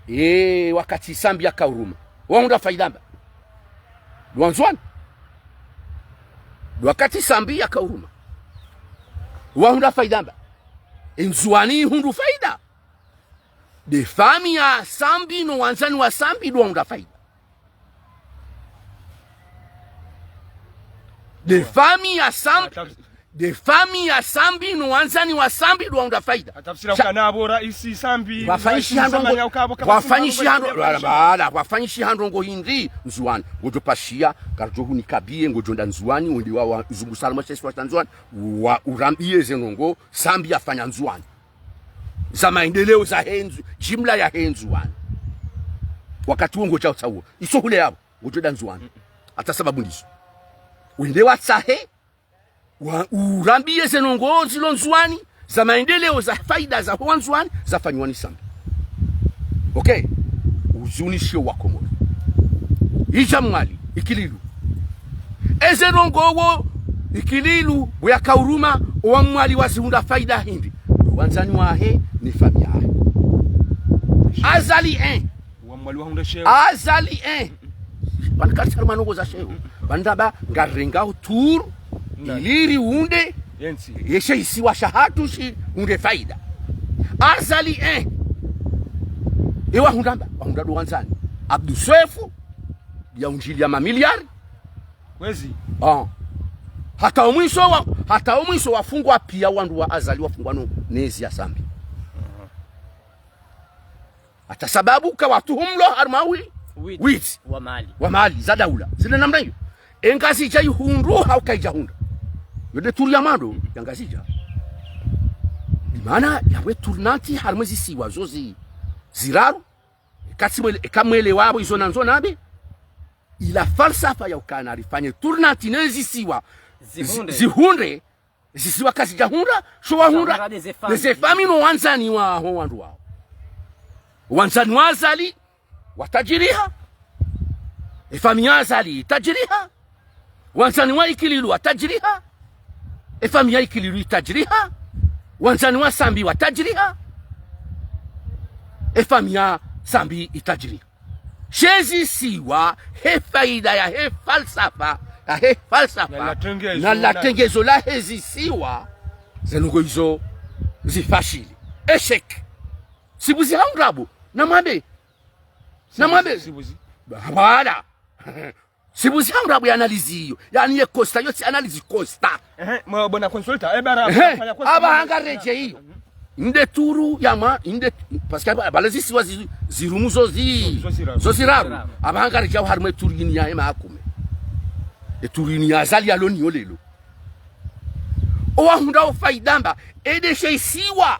E, wakati Sambi yakauruma, wahundra faida mba? Ndo wa Ndzuwani. Ndo wakati Sambi yakauruma, wahundra faida mba? E Ndzuwani ihundru faida. Nde famiyi ya Sambi no wandzani wa Sambi ndo wahundra faida. Nde famiyi ya Sambi, nde famiyi ya Sambi no wandzani wa Sambi ndo wahundra faida. Atafsira ukana apvo raisi Sambi, wafanyishiha ndrongoo, wafanyishiha ndrongoo, wala, wala, wafanyishiha ndrongoo hindri Ndzuwani. Ngodjo pashiya, karidjo hunika biye, ngodjo nda Ndzuwani, wende wa, wa zungusa harumwa she isiwa sha Ndzuwani, wa urambiye ze ndrongoo Sambi yafanya Ndzuwani. za maendeleo zahe Ndzu-, jimla yahe Ndzuwani. Wakati wo ngodjo utsaha wo. Iso hule yapvo, ngodjo enda Ndzuwani. Hata sababu ndizo. Wende watsahe, wa-, urambiye ze ndrongoo zilo Ndzuwani, za maendeleo, za faida, za ho Wandzuwani, zafanyiwa ni Sambi. Ok? Uziunishie Wakomori. Idja Mwali, Ikililu. Eze ndrongoo wo Ikililu, bo yaka uruma, owa Mwali wazihundra faida hindri. Wandzani wahe, ni famiyi yahe. Azali, eh. Wa Mwali wahundra sheo. Azali, eh. Pvanu kalitsi harumwa ndrongoo za sheo. Pvanu ndaba ngarenga utur, ili rihundre, yentsi, yeshe isiwa shahatru shihundre faida. Azali, eh. E wahundra mba, wahundra ndo wandzani. Abdu Swefu, ya undjili ya mamiliari. Kwezi. Ah. Hata omwiso wa, hata omwiso wafungwa pia wandru wa Azali wafungwa no, nezi ya Sambi. Hata sababu kawatuhumlwa harumwa wi-, witsi. Witsi. Wa mali. Wa mali, za daula. Zile namna iyo. E Ngazidja ihundru hau kaidja hundra. Yo nde turu ya mwando ya Ngazidja. Bimaana yawe tournante harumwa ezisiwa zo zi-, ziraru. Eka tsi mwele-, eka mwelewa apvo izo nandzo nambe. Ila falsafa ya ukana rifanye tournante ne zisiwa zi-, zihundre. Zihundre. Zisiwa kazidja hundra, sho wahundra. Zahundra neze famiyi. Neze famiyi no wandzani waho wandru wao. Wandzani wa Azali, watajiriha. E famiyi ya Azali, itajiriha. Wandzani wa Ikililu, watajiriha. E famiyi ya Ikililu, itajiriha. Wandzani wa Sambi, watajiriha. E famiyi ya Sambi, itajiriha. She zisiwa, he faida yahe falsafa, yahe falsafa, na latengezo, na latengezo lahe zisiwa, ze ndrongoo izo zifashili. Échec. Sibuzi hau ndrabo, namwambe. Namwambe. Sibuzi. Ba-, bala. Sibuzi hau ndrabo ya analyse iyo. Yaani ye constat, yo tsi analyse, constat. Ehe, mwa bona consultant, e bara, ehe, fanya constat. Apvaha ngaredjei iyo. Nde turu ya ma-, nde, parce que apva, apvaha zisiwa zi-, zirumu zo zi-, zo ziraru. Zo ziraru. Apvaha ngaredjei harumwa e turu yinu yahe mahakume. E turu yinu ya Azali yalo nayo leo. Owahundra o faida mba, e nde she isiwa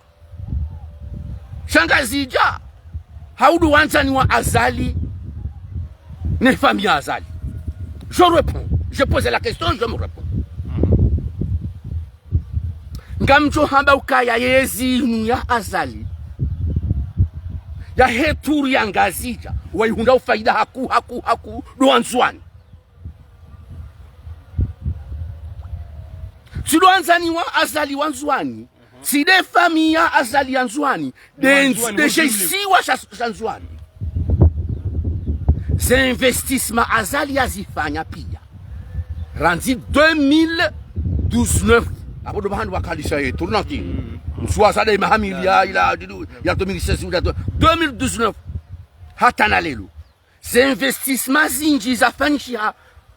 sha Ngazidja, hau ndo wandzani wa Azali, ne famiyi ya Azali. Je réponds. Je pose la question, je me réponds. Ngamdjo hamba ukaya yezi inu ya Azali, yahe turu ya Ngazidja, waihundra o faida haku, haku, haku, ndo Wandzuwani. Tsi ndo wandzani wa Azali wa Ndzuwani. Tsi nde famiyi ya Azali ya Ndzuwani, nde, nde she isiwa sha, sha Ndzuwani. Ze investissement Azali yazifanya pia. Randzi deux mille dix-neuf. Apvo ndo pvahanu wakalisha ye tournante. Msuwa zada imahamili ya, ila, ya deux mille seize, ila deux mille dix-neuf. Hata na leo. Ze investissement zindji zafanyishiha,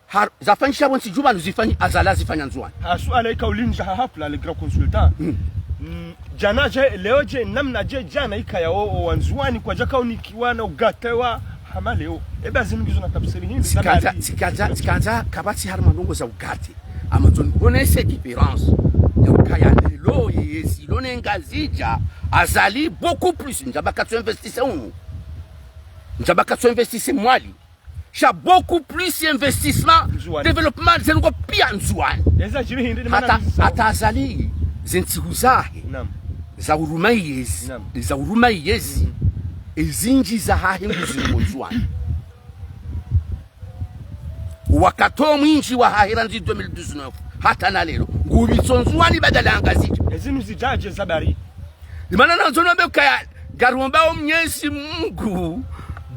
ha-, zafanyishiha pvontsi djuu pvanu zifanyi-, Azali hazifanya Ndzuwani. Ha suala ika ulindza ha hafla le grand consultant. Mm. Mm, djana dje, leo dje, namna dje, djana ikaya o, o Wandzuwani kwadjaka unikiwa na ugatewa hama leo. Eba zinu ngizo na tafsiri hindri, tsikandza, tsikandza, tsikandza, kapvatsi harumwa ndrongoo za ugate. Ama tsoni hone se différence. Ya ukaya leo ye, yezi, lo ne Ngazidja, Azali beaucoup plus, ndjamba katsu investisse unu. Ndjamba katsu investisse Mwali. Sha beaucoup plus investissement, Ndzuwani. Développement, ze ndrongoo pia Ndzuwani. Eza djiri hindri ni hata, mana zao. Hata Azali, ze ntsihu zahe. Naam. Za uruma yezi. Naam. Za uruma yezi. Mhm. Ezindji zahahe nguzirumo Ndzuwani. Wakati omwindji wahahe randzi deux mille dix-neuf. Hata na leo. Ngupvitso Ndzuwani badala ya Ngazidja. Ezinu zidjadje zabari. Imana nandzo nambe ukaya, ngaromba o Mwenyezi Mungu,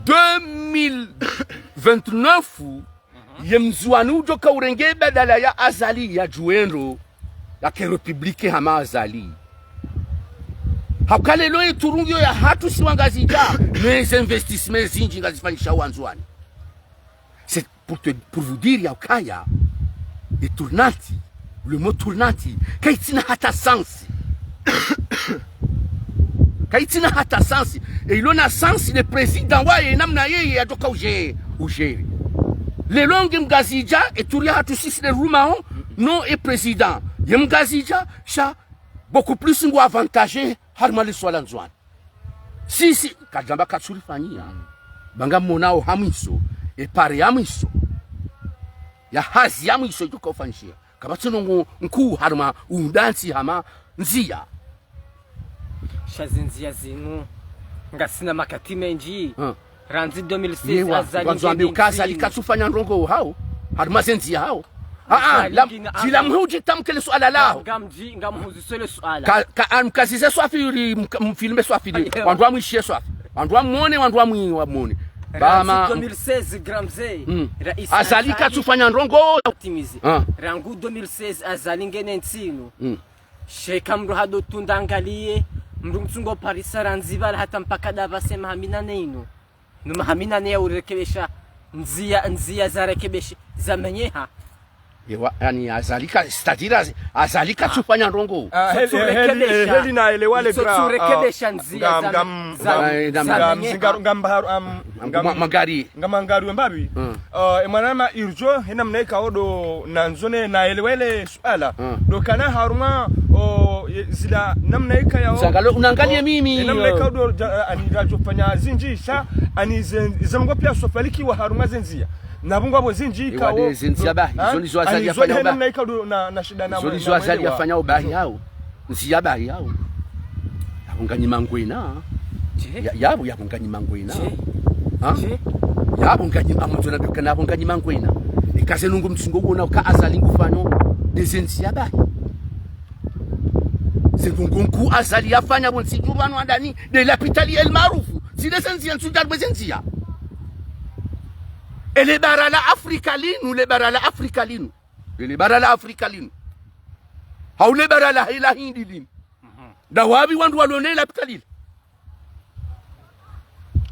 deux mille vingt-neuf, ye Mndzuwani udjoka urenge badala ya Azali ya djuwendo, yake République hama Azali. Hauka leo ye turu ngiyo yahatru si wa Ngazidja, mais investissement zindji ngazifanyisha Wandzuwani. C'est pour te, pour vous dire, ya ukaya, e tournante, le mot tournante, kaitsina hata sens. Kaitsina hata sens. E ilo na sens le président waye, namna yeye yadjoka uje-, ujere. Leo nge Mngazidja, e turu yahatru sisi le rumao, non e président. Ye Mngazidja, sha, beaucoup plus ngu avantage Harumwa le suala Ndzuwani. Sisi, kadjamba katsurifanyia. Ba ngamwonao ha mwiso, e pare ya mwiso, ya hazi ya mwiso idjo ufanyishiha. Kapvatsi ndrongoo nkuu harumwa undantsi hama ndzia. Sha ze ndzia zinu, ngasina makati mendji. Hmm. Randzi deux mille seize, yewa, Azali ngwandzo ambe uka Azali katsufanya ndrongoo hawo, harumwa ze ndzia hawo. Ah, ah, Azali lam-, ngina djila anga- mhudji tamke le suala laho. Ngamdji, ngamhuziso le suala. Ka, ka, amkazize swafi uri, mka-, mfilme swafi uri. Ayewa. Wandru wamwishiye swafi. Wandru wamwone, wandru wamwi-, wamwone. Randzi Bama, deux mille seize, grand mzee. Mm. Rais Azali Azali katsufanya ndrongoo. Optimisé. Ah. Rangu deux mille seize, Azali ngena ntsi inu. Mm. Sheka mndru hado tunda angaliye, mndru mtsungo parisa randzi pvala hata mpaka dapvase maha minane inu. No maha minane ya urekebesha ndzia, ndzia za rekebesha, za menyeha. Ewa, yani Azali ka, c'est-à-dire Azali katsufanya ndrongoo. Ah, heli, heli, heli na elewa le gra, ah, rekebesha ndzia ngam, za, ngam, za, ngam, za ngam, menyeha. Ngam, ngam, ngam, ngam, ma-, magari. Ngam angariyo mbapvi. Mm. Eh, e mwanama irdjo, hena mna ikao ndo nandzo ne, naelewe le suala. Mm. Ndo kana harumwa, o, ye, zila namna ikayao. Sangalo, unangaliye mimi, hena mna ikao ndo, dja, ani radjo fanya zindji sha, ani ze, ze ndrongoo pia sofalikiwa harumwa ze ndzia. Na pvungwa pvo zindji ikao. Ewa, nde ze ndzia bahi, ha? Izo ndizo Azali yafanya ubahi. Hena mna ikao ndo na, na shida na. Izo ndizo Azali yafanya ubahi hawo. Ndzia bahi hawo. Yapvo nganyi mangwena. Dje? Ya, yapvo, yapvo nganyi mangwena. Dje? Ha? Dje? Yapvo nganyi, amutona bikana yapvo nganyi mangwena. Eka ze nungu mtsungo wona uka Azali ngufanyo, nde ze ndzia bahi. Ze nungu nkuu Azali yafanya pvo ntsi dju pvanu handani, nde lapitali El Maarouf. Zile ze ndzia ntsudja rwe ze ndzia. Ele bara la Afrika linu, le bara la Afrika linu. Ele bara la Afrika linu. Hau le bara la, la Hindi linu. Mhm. Nda wapvi wandru walone lapitali lile?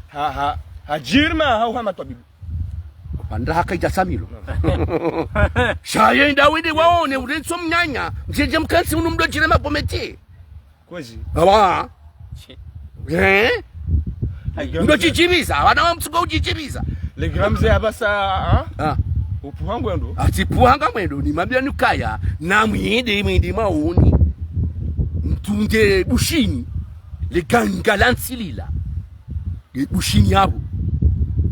Ha, ha, ha jirma, hau ha matwabibu. Panda haka idja samilo. Sha ye nda wende waone, urentso mnyanya, mdjedje mkantsi unu mdo djire magomete. Kwezi. Awa. Shi. Eh? Ayo. Ndo djidjibiza, wana wa mtsungo udjidjibiza. Le grand mzee apvasa, ha? Ah. Upvuha ngwendo. Atsipvuha ngamwendo, nimwambia nukaya, na mwende, mwende mwaone. Mtunge Bushini. Le ganga la ntsi lila. Le Bushini yapvo.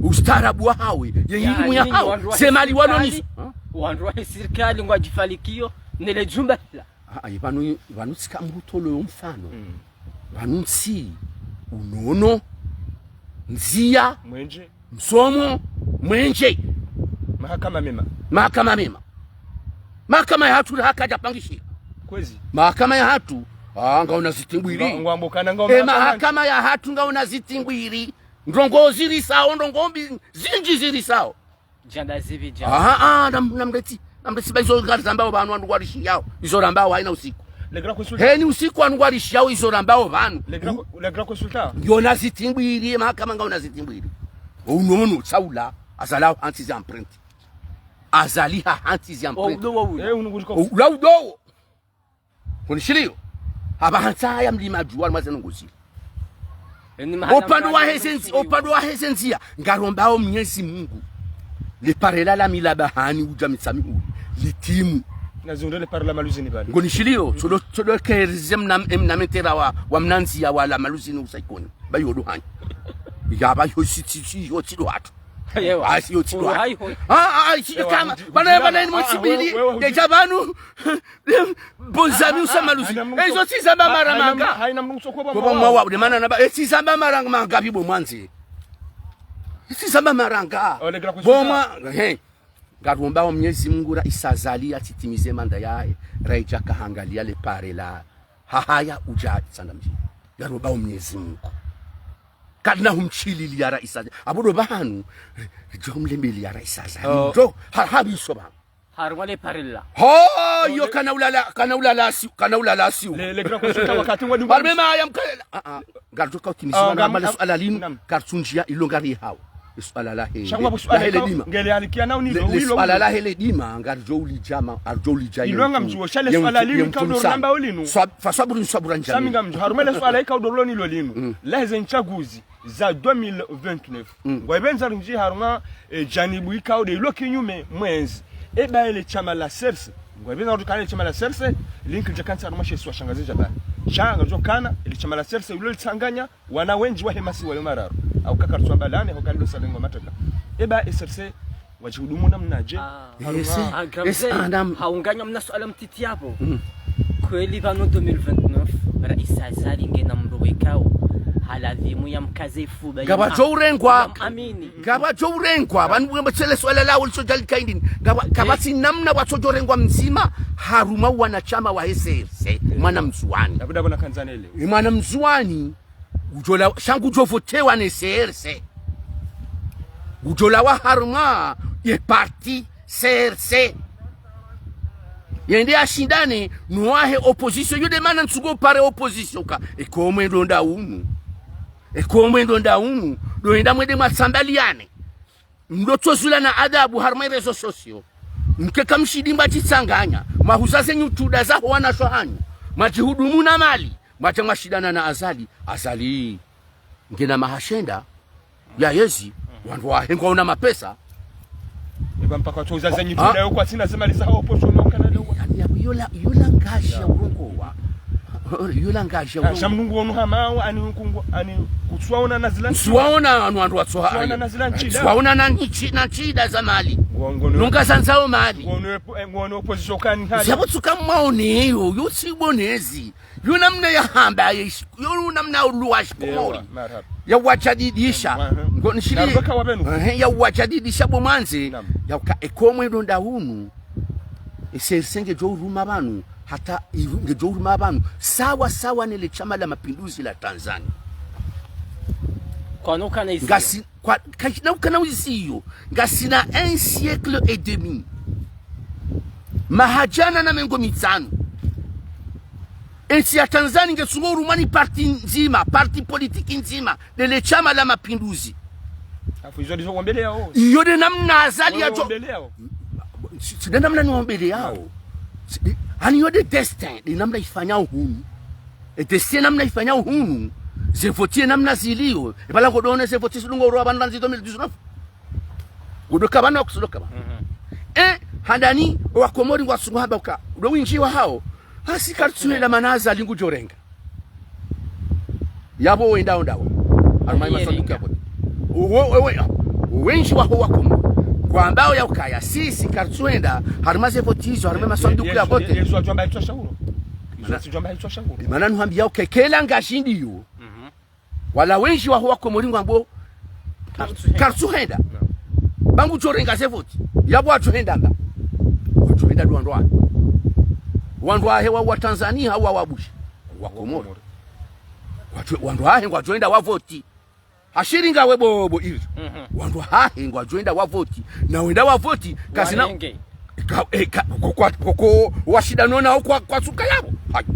Ustaarabu wahawo, ye ilimu yahawo. Ze mali walo nizo. Ha? Wandru wa sirikali ngwadjifalikiyo, ne le djumba lila. Ah, ah, pvanu, pvanu tsika mhutolo yo mfano. Mm. Pvanu ntsi, unono, ndzia, mwenje, msomo, mwenje. Mahakama mema. Mahakama mema. Mahakama yahatru haka djapangishiha. Kwezi. Mahakama yahatru, ah, ngauna zitimbwiri. Nga-, ngwambo kana ngao. E, mahakama yahatru ngauna zitimbwiri. Ndrongoo zirisao, ndrongoo mbi, zindji zirisao. Djanda zivi djanda. Ah, ah, nam-, namreti, namreti ba izo ngarizambao pvanu wandru warishiyao, izo rambao haina usiku. Le grand consultant. Heni usiku wandru warishiyao, izo rambao pvanu. Le grand, le grand consultant. Yona zitimbwiri, mahakama ngauna zitimbwiri. Unono, tsaula, Azali ha hantsi ze empreinte. Azali ha hantsi ze empreinte. O, udowo ula. Eh, unu kuziko. O, ula udowo. Konishiliyo. Apvaha ntsa ya mlima djuwa mwaze nunguzi. Upande wa heze ndzia, upande wa heze ndzia. Ngarombao Mwenyezi Mungu. Le pare la lami la Bahani udja Mitsamihuli. Litimu. Na ziundre le pare la Maluzini pvale. Ngonishiliyo, tsodo, tsodo kerize mna, mna mentera wa, wa mna ndzia wa la Maluzini usaikoni. Ba yodo hanyi. Ya ba yo si, si, si, yo si do hatu. Ewa. Ah, si yo si do hatu. Ah, ah, ah, si kama. Bana, bana, ni mwa sibili. Deja pvanu. Bon, zami usa Maluzini. Eh, izo tsi zamba mara manga. Bo mwa wa, de mana naba, eh, tsi zamba mara manga pvi bo mwandze. Tsi zamba mara manga. Bo mwa, he. Ngarombao Mwenyezi Mungu raisi Azali yatsitimize manda yahe, raidja kahangaliya le pare la hahaya udja Itsandra Mdjini. Ngarombao Mwenyezi Mungu. Karina humshililia raisi Azali. Apvo ndo pvanu, ridjo mlembelia raisi Azali. Oh. Ndo, ha, ha, biso pvanu. Harumwa le pare la. Ho, yo kana ulala, kana ulala siu, kana ulala siu. Le, le grand consultant wakati ngwa. Barbe ma ya mkala. Ah, ah. Ngaridjo ka utimizi. Ah, wana ngam-, mbale ah, suala linu, nam. Karitsundjia ilo ngari hawo. Suala lahe. Shangwa le, suala lahe le dima. Ngele alikia na uni le, lo le wilo suala wilo. Lahe le dima, ngaridjo ulidjama, ngaridjo ulidja. Ilo ngamdjuo, sha le suala linu, kaudo ramba ulinu. Swa-, fa swaburi, swabura njani. Sami ngamdjuo, harumwa le suala ikaudo lo ni lo linu. Mm. Lahe ze ntsaguzi za deux mille vingt-neuf. Mm. Ngwaipvendza rindji harumwa, eh, janibu ikao nde ilo kinyume mwendze. Eba ele shama la CRC. Ngwaipvendza rindji kana ele shama la CRC, lini kidja kantsi harumwa she isiwa sha Ngazidja pvale. Sha ngamdjo kana, ile shama la C R C ulo litsanganya wana wendji wahe masiwa yo mararu. Au kaka rutsuamba lane, hau kalilo salengwa mateka. Eba C R C wadjihudumu namnadje? Ah, Ese, ah, ese, Gamze, anam- haunganya mna suala mtiti yapvo. Mm. Kweli pvanu deux mille vingt-neuf, Raisi Azali ngena mdru wekao, haladhimu yamkaze ifuba, ngapvadjo urengwa. Yamamini. Ngapvadjo urengwa, pvanu bwemba tsele suala lawo litsodja likaindini. Ngapva-, eh, ngapvatsi namna watsodjo rengwa mdzima, harumwa wanashama wahe C R C, mwana Mndzuwani. Labda bona kandzanele. Mwana Mndzuwani, udjola, sha ngudjo votewa ne C R C. Udjolawa harumwa ye parti C R C. Yende yashindane no wahe opposition, yo nde mana ntsugo pare opposition ka, eka omwendo nda unu. Eka omwendo nda unu, ndo yenda mwende mwatsambaliane. Mdo tsozula na adabu harumwa réseaux sociaux. Mkeka mshindi mwadjitsanganya, mwahuza ze nyutuda zaho wanasho hanyu, mwadjihudumu na mali, mwadja mwashindana na Azali. Azali ngena maha shenda ya yezi, wandru wahe ngwaona mapesa. Eba mpaka watsohuza ze nyutuda yo kwatsina ze mali zaho posho no kana leo. Yaani, ya, yola, yola ngazidja urongowa. Yola ngazidja urongowa. Sha mnungu wonu hamawo, ani kungu, ani kutsuwaona na zila ntsi. Ntsuwaona wanu wandru watsoha. Ntsuwaona na zila ntsi. Ntsuwaona na ntsi, na ntsi nda za mali. Ngo-, ngono. Nunga zandzao mali. Ngono epo-, eh, ngono opposition kani hali. Ziyapvo tsuka mwaone yo, yo tsi bonezi. Yo namna yahamba, ye shi-, yo namna uluwa shikomori. Ewa, marahaba. Yawajadidisha. Ewa, aha. Ngo nishili. Narubaka wa benu. Ehe, yawajadidisha bo mwandze. Naam. Yauka eka omwendo nda unu. E C R C ngedjo uruma pvanu, hata iru-, ngedjo uruma pvanu, sawa sawa nele Shama la Mapinduzi la Tanzania. Kwanu kana iziyo. Ngasi, kwa, ka-, na ukana iziyo, ngasina un siècle et demi. Maha djana na mengo mitsanu. Entsi ya Tanzania ngetsungo urumwa ni parti ndzima, parti politique ndzima, nele Shama la Mapinduzi. Afu izo ndizo wambeleyao. Iyo nde namna Azali yadjo. Wambeleyao. Si, si nde namna niwambeleyao. Si, nde, hani iyo nde destin, nde namna ifanyao hunu. E destin namna ifanyao hunu. Ze voti ye namna ziliyo. E pvala ngodjo ona ze voti zilungo urwa pvanu randzi deux mille dix-neuf. Ngodjo ka pvanu, kutsulo ka pvanu. Mhm. E, handani, owakomori ngwatsungo hamba uka. Ndo windji wahao. Hasi karitsuhenda mana Azali ngudjo renga. Yapvo wenda ondawa. Harumwa ye masanduku ya vote. Wo, wo, wo, wendji waho wakomori. Ngwambao ya ukaya, sisi karitsuhenda, harumwa ze voti izo, harumwa ye masanduku ya vote. Ye, ye, ye, ye, zo wadjwamba hitswa shauro. Mana, zo wadjwamba hitswa shauro. Mana nuhambiyao ke kela ngashindi yo. Mhm. Wala wendji waho wakomori ngwambao, karitsuhenda. Karitsuhenda. Naam. Ba ngudjo renga ze voti. Yapvo wadjohenda mba. Wadjohenda ndo wandru wahe. Wandru wahe wa, wa Tanzania, wa, wa Bushi. Wa Komori. Wakomori. Wadjo-, wandru wahe ngwadjohenda wa voti. Hashiri ngawe bo, bo iri. Mhm. Wandru wahe ngwadjohenda wa voti. Na wenda wa voti, kazina. Warenge. Ka, e, ka, ko, kwa, ko, ko, washindano nao kwa, kwatsuka yapvo. Hayi.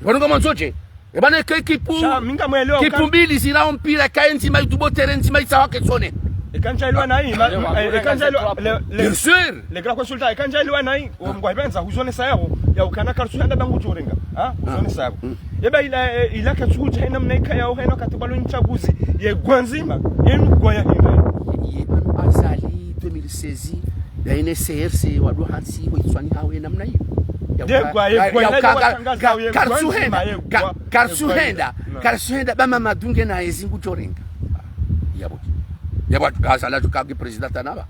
Pvanu ngamwandzo dje. E pvanu ke ekipu, sha, mi ngamwelewa kipu uka- mbili zirao mpira, kaye ndzima itubotere ndzima itsawa ketsone. Eka ndjaelewa nayi, ma, ma, eka ndjaelewa, le, le, bien sûr. Le grand consultant, eka ndjaelewa nayi, o mngwa ipvendza, huzonesa yapvo, ya ukana karitsuhenda ba ngudjo renga. Ha? Huzonesa yapvo. Mm. Eba ila, e, ila katsuhudja hena mna ikayao hena katibalo ntsaguzi, ye gwa ndzima, yenu gwa ya hena. Ye pvanu Azali, deux mille seize, ya ine C R C, wandru hantsi, ho itswani hawe namna iyo. Ya, ye gwa, ye gwa, ya, ye gwa, ka, ka, ye gwa, karitsuhenda, ye gwa, ka, karitsuhenda, ye gwa, ye gwa. Karitsuhenda, ba Mamadu ngena yezi ngudjo renga. Yapvo. Yapvo, Azali hadjo ka nge président tena ba.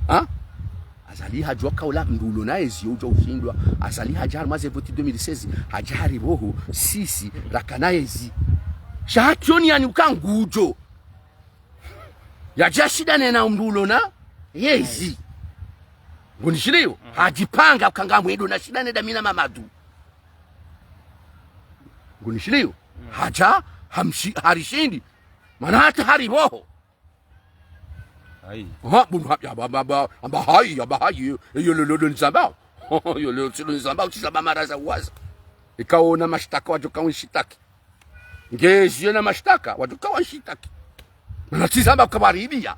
Ha? Azali hadjo ka ula mndru ulo na yezi udjo ushindwa. Azali hadja harumwa ze voti deux mille seize, hadja hari pvoho, sisi, rakana yezi. Sha hatsioni yani uka ngudjo. Yadja shindane na mndru ulo na yezi. Ngunishiliyo, hadjipanga uka ngamwendo nashindane nda mi na Mamadu. Ngunishiliyo, hadja hamshi-, harishindi. Mana hata hari pvoho. Hayi. Ha, bunu ha, ya, ba, ba, ba, amba hayi, amba hayi, yo, yo, lo, lo, lo, nizamba. Yo, lo, lo, nizamba, utsizamba mara za uwaza. Ika ona mashtaka wadjo ka unishitaki. Ngeziyo na mashtaka, wadjo ka wanishitaki. Mana tsizamba kabaribiya.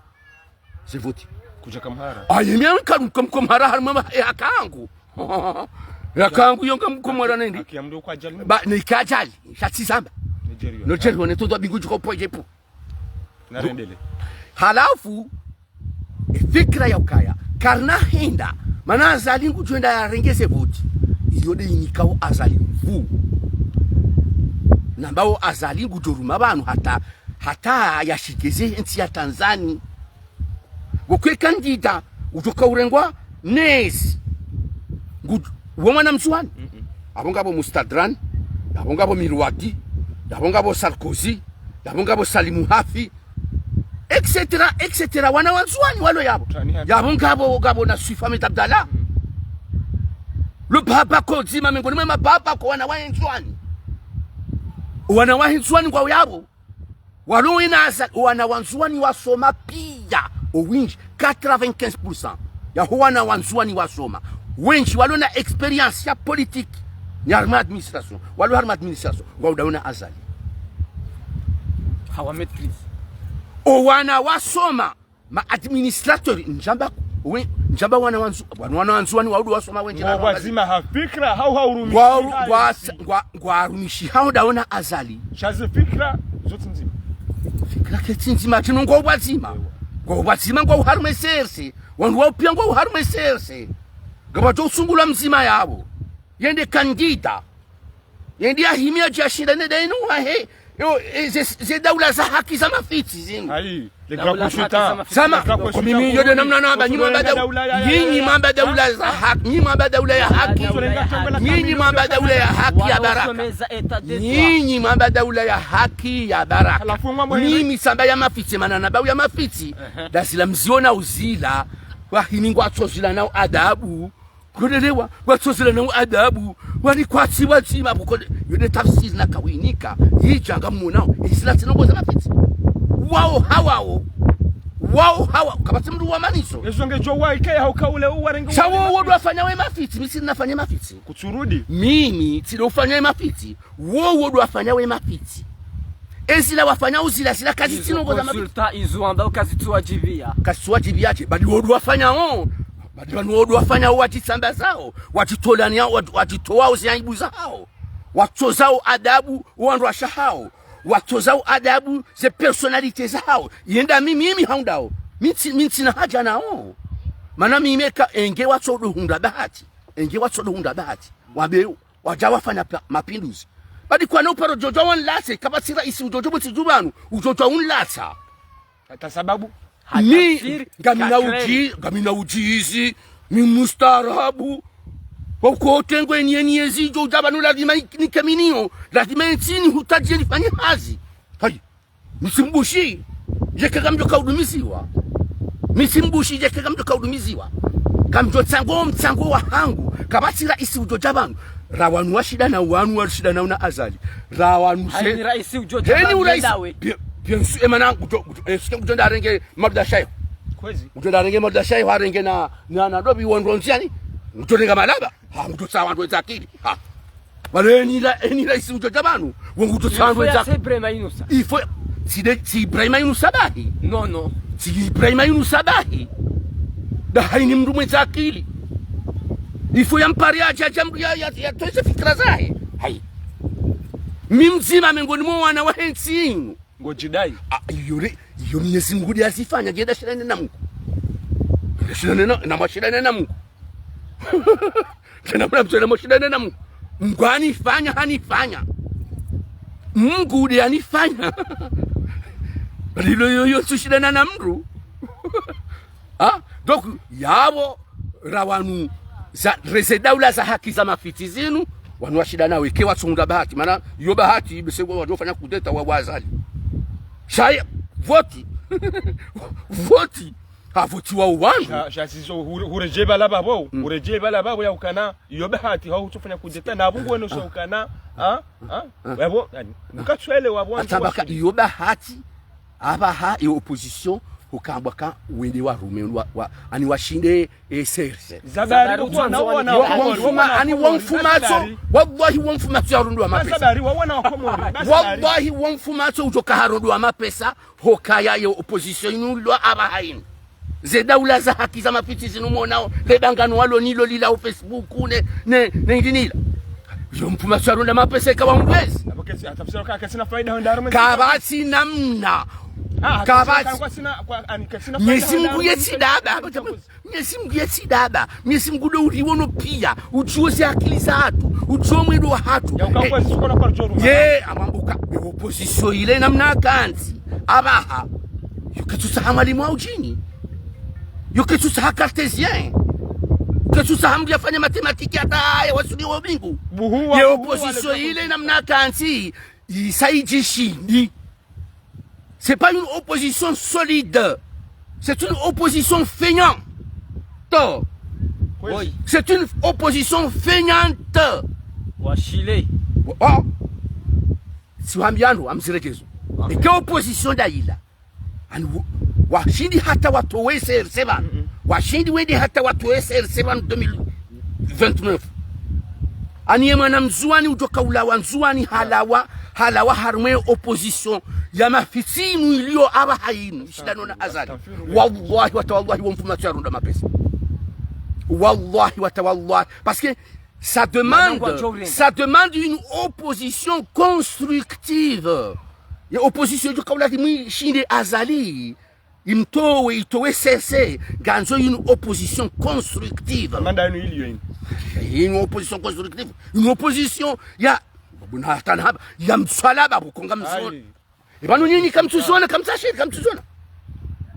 Ze voti. Kudja kamhara. Ayi, mi anka mkom-, mkomhara harumwa ma-, e, haki yangu. Haki yangu yo ngamkomhara nendi. Haki ya mndru kwa ajali. Ba, ni ka ajali, sha tsizamba. Nigeria. Nigeria, ne todo bingu djuko po jepo. Narendele. Halafu, e fikira ya ukaya, karina henda, mana Azali ngudjo enda yarenge ze voti. Iyo nde inikao Azali nvu. nambao Azali ngudjo ruma pvanu hata, hata yashike ze ntsi ya Tanzani. Pvoko ye kandida udjoka urengwa nezi. Ngu-, wo mwana Mndzuwani. Mm-mm. Yapvo ngapvo Mustadran, yapvo ngapvo Mirwadi, yapvo ngapvo Sarkozy, yapvo ngapvo Salimu Hafi, et cetera, et cetera. Wana wa Ndzuwani walo yapvo. Tani hata. Yapvo ngapvo, ngapvo na Swifa Ahmed Abdallah. Mm. Lo baba ko dzima mengoni mwe mababa ko wana wa Ndzuwani. Wana wa Ndzuwani ngwao yapvo. Walo wena Azali, wana wa Ndzuwani wasoma piya, owendji, quatre-vingt-quinze pour cent yaho wana wa Ndzuwani wasoma. Wendji walo na expérience ya politique, ni harumwa administration, walo harumwa administration, ngwao daona Azali. Hawa maîtrise. Owana wasoma, ma administrateur, ndjamba, we, ndjamba wana wa Ndzu-, wana, wana wa Ndzuwani waudu wasoma wendji na ngwao pvadzima ha fikira, hau ha urumishi ngwa, hayo ngwa, si. Ngwa, ngwa urumishi hao daona Azali. Sha ze fikira, zo tsi ndzima. Fikira ketsi ndzima, tsi no ngwao pvadzima. Ewa. Ngwao pvadzima ngwao harumwa C R C. Wandru wao piya ngwao harumwa C R C. Ngapvo tso usungula mdzima yapvo. Yende kandida. Yende yahimiya djashinda ne dainu wahe. Yo, e, ze, ze daula za haki za mafitsi zinu. Ayi, les grands consultants. Sama, les grands consultants, ko mimi yo de namna namba, nyi mwamba daula, nyi mwamba daula za haki, nyi mwamba daula ya haki. Nyi mwamba daula ya haki ya baraka. Nyi mwamba daula ya haki ya baraka. Mimi samba ya mafitsi, mana nambao ya mafitsi. Ehe. Ndazila mziona uzila, wahini ngwatso zila nao adabu. Kulelewa, watso zila nao adabu, wali kwatsi wadzima, pvoko yo nde tafsiri nakawinika, yidja ngamonao, ezila tsi ndrongo za mafitsi. Wao hawao, wao hawa, kapvatsi mndru wa maniso. Ezo ngedjo wa ike ya hauka ule uwarenge. Sha wo, wo ndo wafanya we mafitsi, mi tsi nafanya mafitsi. Kutsurudi. Mimi, tsi ndo ufanya we mafitsi, wo, wo ndo wafanya we mafitsi. Ezila wafanya uzila, zila kazitsi ndrongo za mafitsi. Izo consulta, izo amba kazitsi wadjibiya. Kazitsi wadjibiya tse, badi wo ndo wafanya o. Badi pvanu wo ndo wafanya o wadjitsamba zao, wadjitolani yao, wadj-, wadjitowa o ze aibu zahao. Watsozao adabu, o wandru washe hao. Watsozao adabu, ze personnalité zahao. Yenda mimi, mimi haundao. Mi tsi, mi tsina haja nao. Mana mimi eka enge watso ndo hundra bahati. Enge watso ndo hundra bahati. Wabeu. Wadja wafanya pa-, mapinduzi. Badi kwana uparo djodja wanlatse, kapvatsi raisi udjodja pvo tsi djupvanu, udjodja unlatsa. Hata sababu? Mi, ngamina udji-, ngamina udjizi, mi mustaarabu. Wa uko otengwe ni eni yezi djodja pvanu lazima ni-, nike miniyo, lazima entsi ni hutadje nifanye hazi. Hayi. Mi tsi mbushi, djeka ngamdjo kaudumiziwa. Mi tsi mbushi, djeka ngamdjo kaudumiziwa. Ngamdjo tsanga o mtsango wahangu, kapvatsi raisi udjodja pvanu. Ra wanu washinda na wanu washinda na una Azali. Ra wanu se. Haini raisi udjodja pvanu, heni uraisi. Bien, bien sûr, emana, udjo, udjo, eh, sike udjo ndarenge Maruda Shayo. Kwezi. Udjo ndarenge Maruda Shayo, harenge na, na, na dobi wandru ndziani. Udjo renga malaba. Ha, ngutso tsawa wandru wenye akili. Ha. Wale eni ra-, eni raisi udjodja pvanu. Wo ngutso tsawa wandru wenye akili. Il faut ya Ibrahima Yunusa. Il faut, tsi de, tsi Ibrahima Yunusa bahi. Non, non. Tsi Ibrahima Yunusa bahi. Nda haini mndru mwenye akili. Il faut ya mpare ya, ya, ya, ya, ya, ya towe ze fikira zahe. Hayi. Mi mdzima mengoni mwa wana wahe ntsi inu. Ngodjidai. Ah, iyo re, iyo Mwenyezi Mungu ndiye azifanya, nge ndashindane na Mungu. Ndashindane na, na mwashindane na Mungu. Tena mna mtsona mwashindane na Mungu. Mungu hanifanya, hanifanya. Mungu ndiye hanifanya. Lilo yo, yo, tsushindana na mndru. Ha? Donc, yapvo, ra wanu za, re ze daula za haki za mafitsi zinu, wanu washinda nawe, ke watsonga bahati, mana yo bahati, bese wa, wadjofanya kudeta wa, wa Azali. Sha ya, voti. Voti. Ha, voti wa wanu. Sha, sha zizo, hure, huredjeye pvala pvapvo, mm, huredjeye pvala pvapvo ya ukana, yo bahati, ha, utsofanya kudeta, na bungu wenu sha ukana, ha, ha, yapvo, yani, mkatswele wa bongo. Atamba ka yo bahati, apvaha, yo opposition, hukambwa ka wende warume wa, wa, ani washinde, eh, serse. Zabari, zabari, uwana, uwana, wa, uwana, wa mfuma, uwana, ani wa mfuma tso, zabari. Wallahi wa mfuma tso ya rundu wa mapesa. Zabari, wa uwana wa Komori, zabari. Wallahi wa mfuma tso udjoka ha rundu wa mapesa, hukaya yo opposition inu lwa apvaha inu. Ze daula za haki za mafitsi zinu monao, le dangano walo nilo lila o Facebook, ne, ne, ne ndinila. Yo mfuma tso ya rundu wa mapesa eka wa mbwezi. Apvo kesi, atafsira ka, kesi na faida honda harumwa. Kapvatsi namna. Ah, kaba- kangwa sina, kwa, ani, kasina Mwenyezi Mungu yetsi daba. Mwenyezi Mungu yetsi daba. Mwenyezi Mungu ndo uriwono pia. Udjuo ze akili zahatru. Udjuo mwendo wahatru. Ya, uka- Eh, kwa zisuko na kwa joro. Ye, amambuka. Opposition ile namna kantsi. Abaha. Yo ketsusa ha mwalimu wa udjini. Yo ketsusa ha cartésien. Ketsusa ha mdru yafanya mathématiques hata ya wasuli wa bingu. Buhuwa, ye buhuwa, opposition le ile namna kantsi. Isa idjishindi. C'est pas une opposition solide. C'est une opposition feignante. Oui. C'est une opposition feignante. Washile. Oh. Si wambiano, amzirekezo. Okay. Eke opposition dayila. Ani wa-, washindi hata watowe C R C pvanu. Mm-mm. Washindi wende hata watowe C R C pvanu deux mille vingt-neuf. Ani ye mwana Mndzuwani udjoka ulawa Ndzuwani halawa, halawa harumwa ye opposition ya mafitsinu iliyo apvaha inu, ishindano na Azali. Wallahi wa tawallahi, wo mfumo tsi yarunda mapesa. Wallahi wa tawallahi. Parce que ça demande, ça demande une opposition constructive. Ye opposition idjoka ulazimu ishinde Azali, imtowe, itowe C R C, ngandzo une opposition constructive. Amanda inu iliyo inu. Une opposition constructive. Une opposition ya, buna hata na haba, ya mswala ba bukonga mswala. Ayi. Epvanu nyinyi kamtsuzona, kamtsashiri, kamtsuzona.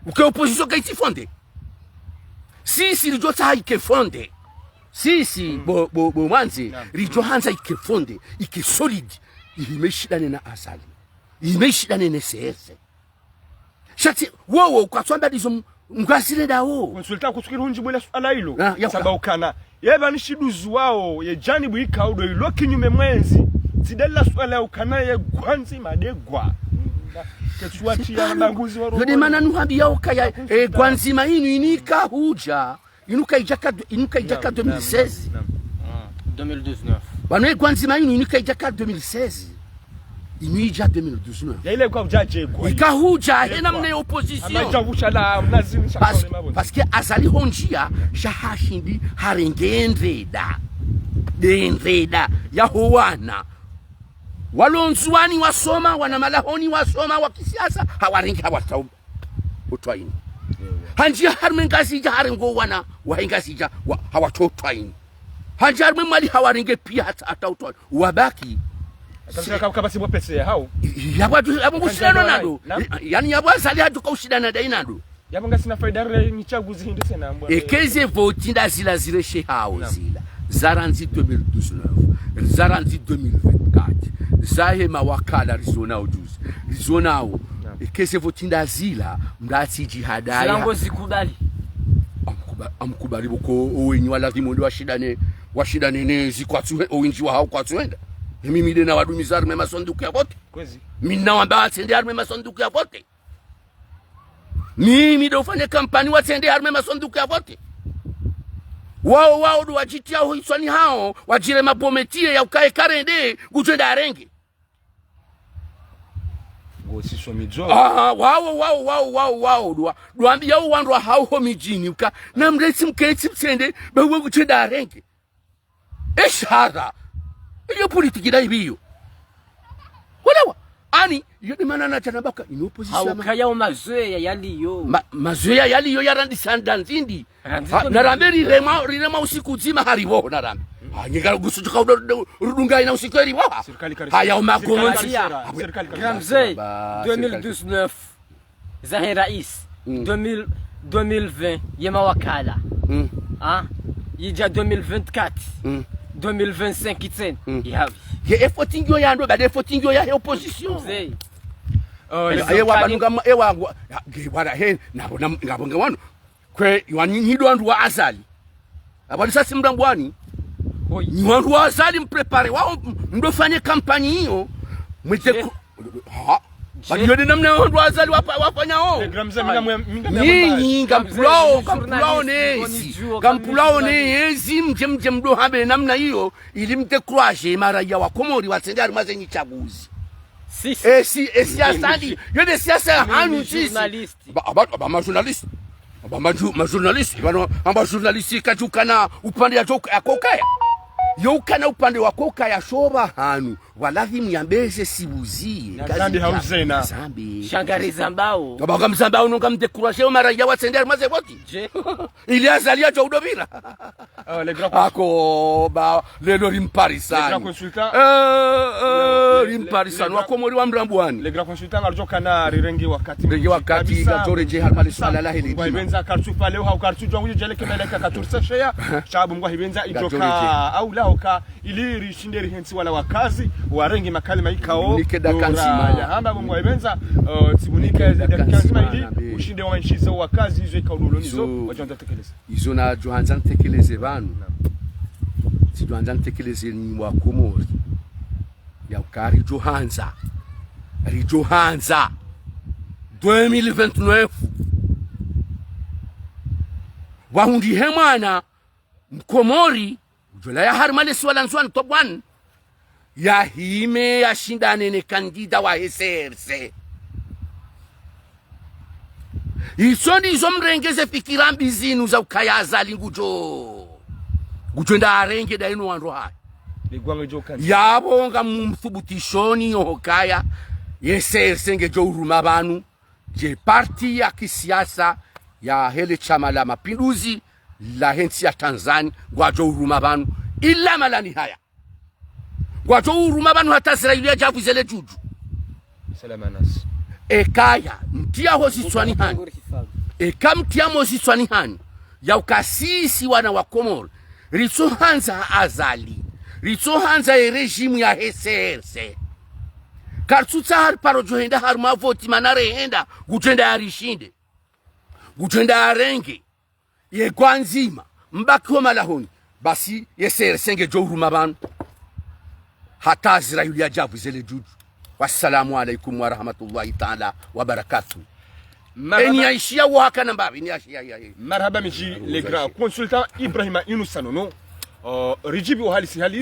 Uke opposition kayitsi fondée. Si, si, ridjotsaha ike fondée. Si, si, bo, bo, bo mwandze, ridjohandza ike fondée, ike solide. Ihime ishindane na Azali. Ihime ishindane ne C R C. Sha tsi, wowo, ukatswamba ndizo m-, mgazile dawo. Consultant kutsukiri hundji bwela suala ilo. Ah, ya uka- Saba ukana. Ye pvani shiduzu wawo, ye janibu ikao ndo ilo kinyume mwendzi. Tsi ndela suala ya ukana ye gwandzima ndegwa. Ketsuwatsi ya mbanguzi wa yo nde mana nuhambiya ukaya, eh, gwandzima inu inika hudja. Inu kayidjaka, inu kayidjaka deux mille seize. Naam, naam, naam. Ah, deux mille dix-neuf. Pvanu ye gwandzima inu, inu kayidjaka deux mille seize. Inu idja deux mille dix-neuf. Ya ile kwa udja dje kwa. Ika hudja, he namna ye opposition. Parce, parce que Azali hondziya, sha hashindi, harenge ndreda. Nde ndreda, ya ho wana. Walo Ndzuwani wasoma, wana Malahoni wasoma, wa kisiasa, hawarenge hawatsaha utwaini. Handziya harumwa Ngazidja harenge wana wa Ngazidja wa, hawatsaha utwaini. Handziya harumwa Mwali hawarenge pia hata, hata utwaini. Wabaki. Hata kaba, kaba si bo pese ya hao. Yapvo tu, yapvo ngushindano nado. Naam. Yaani yapvo Azali hadjoka ushindana dayi nado. Yapvo ngasina fayida re ni tsaguzi hindri tsena mbwa. Eke ze voti nda zila zile she hao zila. Zarandzi deux mille dix-neuf, zarandzi deux mille vingt-quatre, zahe mawakala rizonao juzi, rizonao. Naam. Eke ze voti nda zila, mdratsi djihadaya. Zila ngo zikubali. Amkuba-, amkubali pvoko owenyi walazimu ndo washindane, washindane ne zi kwatsu he-, owendji wahao kwatsu henda. Emi mi nde nawadumiza harumwa masanduku ya vote. Kwezi. Mi nawamba watsende harumwa masanduku ya vote. Mimi ndo ufanya kampani watsende harumwa masanduku ya vote. Wao, wao ndo wadjitriya ho hitswani hao, wadjire mabometiye ya ukaye karende, ngudjo enda arenge. Ngo siso midzo. Ah, wao, wao, wao, wao, wao, ndo wa-, ndo wambiya wo wandru wahao ho midjini, uka, namrentsi mketsi mtsende, ba we ngudjo enda arenge. Ishara. Iyo politiki nda ipvi iyo. Walewa. Ani, iyo nde mana nadja namba uka inu opposition ya ma- Haukaya wo mazoweya yaliyo. Ma-, mazoweya yaliyo yarandisa nda ndzindri. Randzi ha, narambe rirema, rirema usiku udzima haripvoho narambe. Ha, nyinga gusu tsuka udo-, do-, rudunga ina usiku eripvoha. Sirikali kari-, haya umagono sirikali kari-, sirikali kari-, Gamze, ba, deux mille dix-neuf. Zahe raisi, mm, deux mille, deux mille vingt, ye mawakala. Mm. Ah, yidja deux mille vingt-quatre, mm, deux mille vingt-cinq itsena. Mm. Yawi. Ye effort ngiyo ya ndo, ba de effort ngiyo ya he opposition. Mzee. Oh, ayo, ayo, wa banu ngam-, ewa, ngwa, ya, nge, wala he, nabo, nam-, ngabo nga wanu. Kwe, iwa nyi, nyi ndo wandru wa Azali. Apvo ni sasi mdru mbwani. Oi. Nyi wandru wa Azali mprépare wao, m-, mdo fanye kampani iyo. Mwite ku-, ha? Je. Badi yo nde namna wandru wa Azali wapa-, wafanyao. Nyinyi, ngamplao, ngamplao nezi. Ngamplao nezi, mdje, mdje mdo hambe namna iyo, ili mdécourager maraya wa Komori watsende harumwa zenyi tsaguzi. Sisi. Esi, esi asali. Yo nde siasa ya hanyu sisi. Ba, ba, ba, ma journaliste. Ba, ma ju-, ma journaliste. Bano, amba journaliste kadjukana upande ya jo-, ya kokaya. Yo ukana upande wa kokaya sho pvahanu. Waladhimu yambeze sibuzi. Na zambi hauzena. Zambi. Shangari zambao. Kaba kamzambao nunga mdécourager o maraya watsende harimwa ze voti. Je. Ili Azali yadjo udopvira. Ah, le grand cons- Ako ba lelo rimparisani. Le grand consultant. Eh, eh, le- rimparisani. Le- le grand- Wakomori wa mrambuani. Le grand consultant, ngaridjo kana rirengi wakati. Rengi wakati kabisa. Kadjoredjei harimwa le swala lahe le dima. Ngwahipvendza kartsu pvale hau kartsu djwa ngudjo djaleke meleka katsu rsesheya. Shabu ngwahipvendza idjo ka au la hoka ili rishinde rihentsi wala wakazi warenge makalima ikao. Nike dakika ndzima. Hamba bo ngwahipvendza tsibunike dakika ndzima ili ushinde waenshi ze wakazi izo ikao lolo nizo wadjo andza tekeleza. Izo nadjo handza ntekeleze pvanu. Tsidjo handza ntekeleze nyi Wakomori. Yauka ridjo handza. Ridjo handza. Deux mille vingt-neuf. Wahundrihe mwana Mkomori, udjo laya harimwa le siwa la Ndzuani Tobwani, yahime yashindane ne kandida wahe C R C. Izo ndizo mrenge ze fikira mbi zinu za ukaya Azali ngudjo. Ngudjo enda arenge nda inu wandru hayi. Yapvo ngamumthubutishoni yohokaya, ye C R C ngedjo uruma pvanu, ye parti ya kisiasa yahe le shama la mapinduzi lahe ntsi ya Tanzania, ngwadjo uruma pvanu, ila malani haya. Ngwadjo uruma pvanu hata Azraili yadje apvwize le djudju. Salama nasi. Ekaya, mtriya ho zitswani hanyu. Eka mtriya mo zitswani hanyu. Yauka sisi wana wa Komori. Ritso handza Azali. Ritso handza ye régime yahe C R C. Kartsu tsaha riparo djo henda harimwa voti mana rehenda, ngudjo enda yarishinde. Ngudjo enda yarenge. Ye gwa ndzima, mbaki ho malahoni, basi ye C R C ngedjo uruma pvanu. Hata Azraili yadje apvwize le djudju. Wassalamu alaikum warahmatullahi taala wabarakatuh. Marahaba. Eni yaishiya waka na mbapvi, eni yaishiya ya. Marahaba mdji le grand consultant Ibrahima Yunusa Nono. Euh, ridjibu o halisi hali.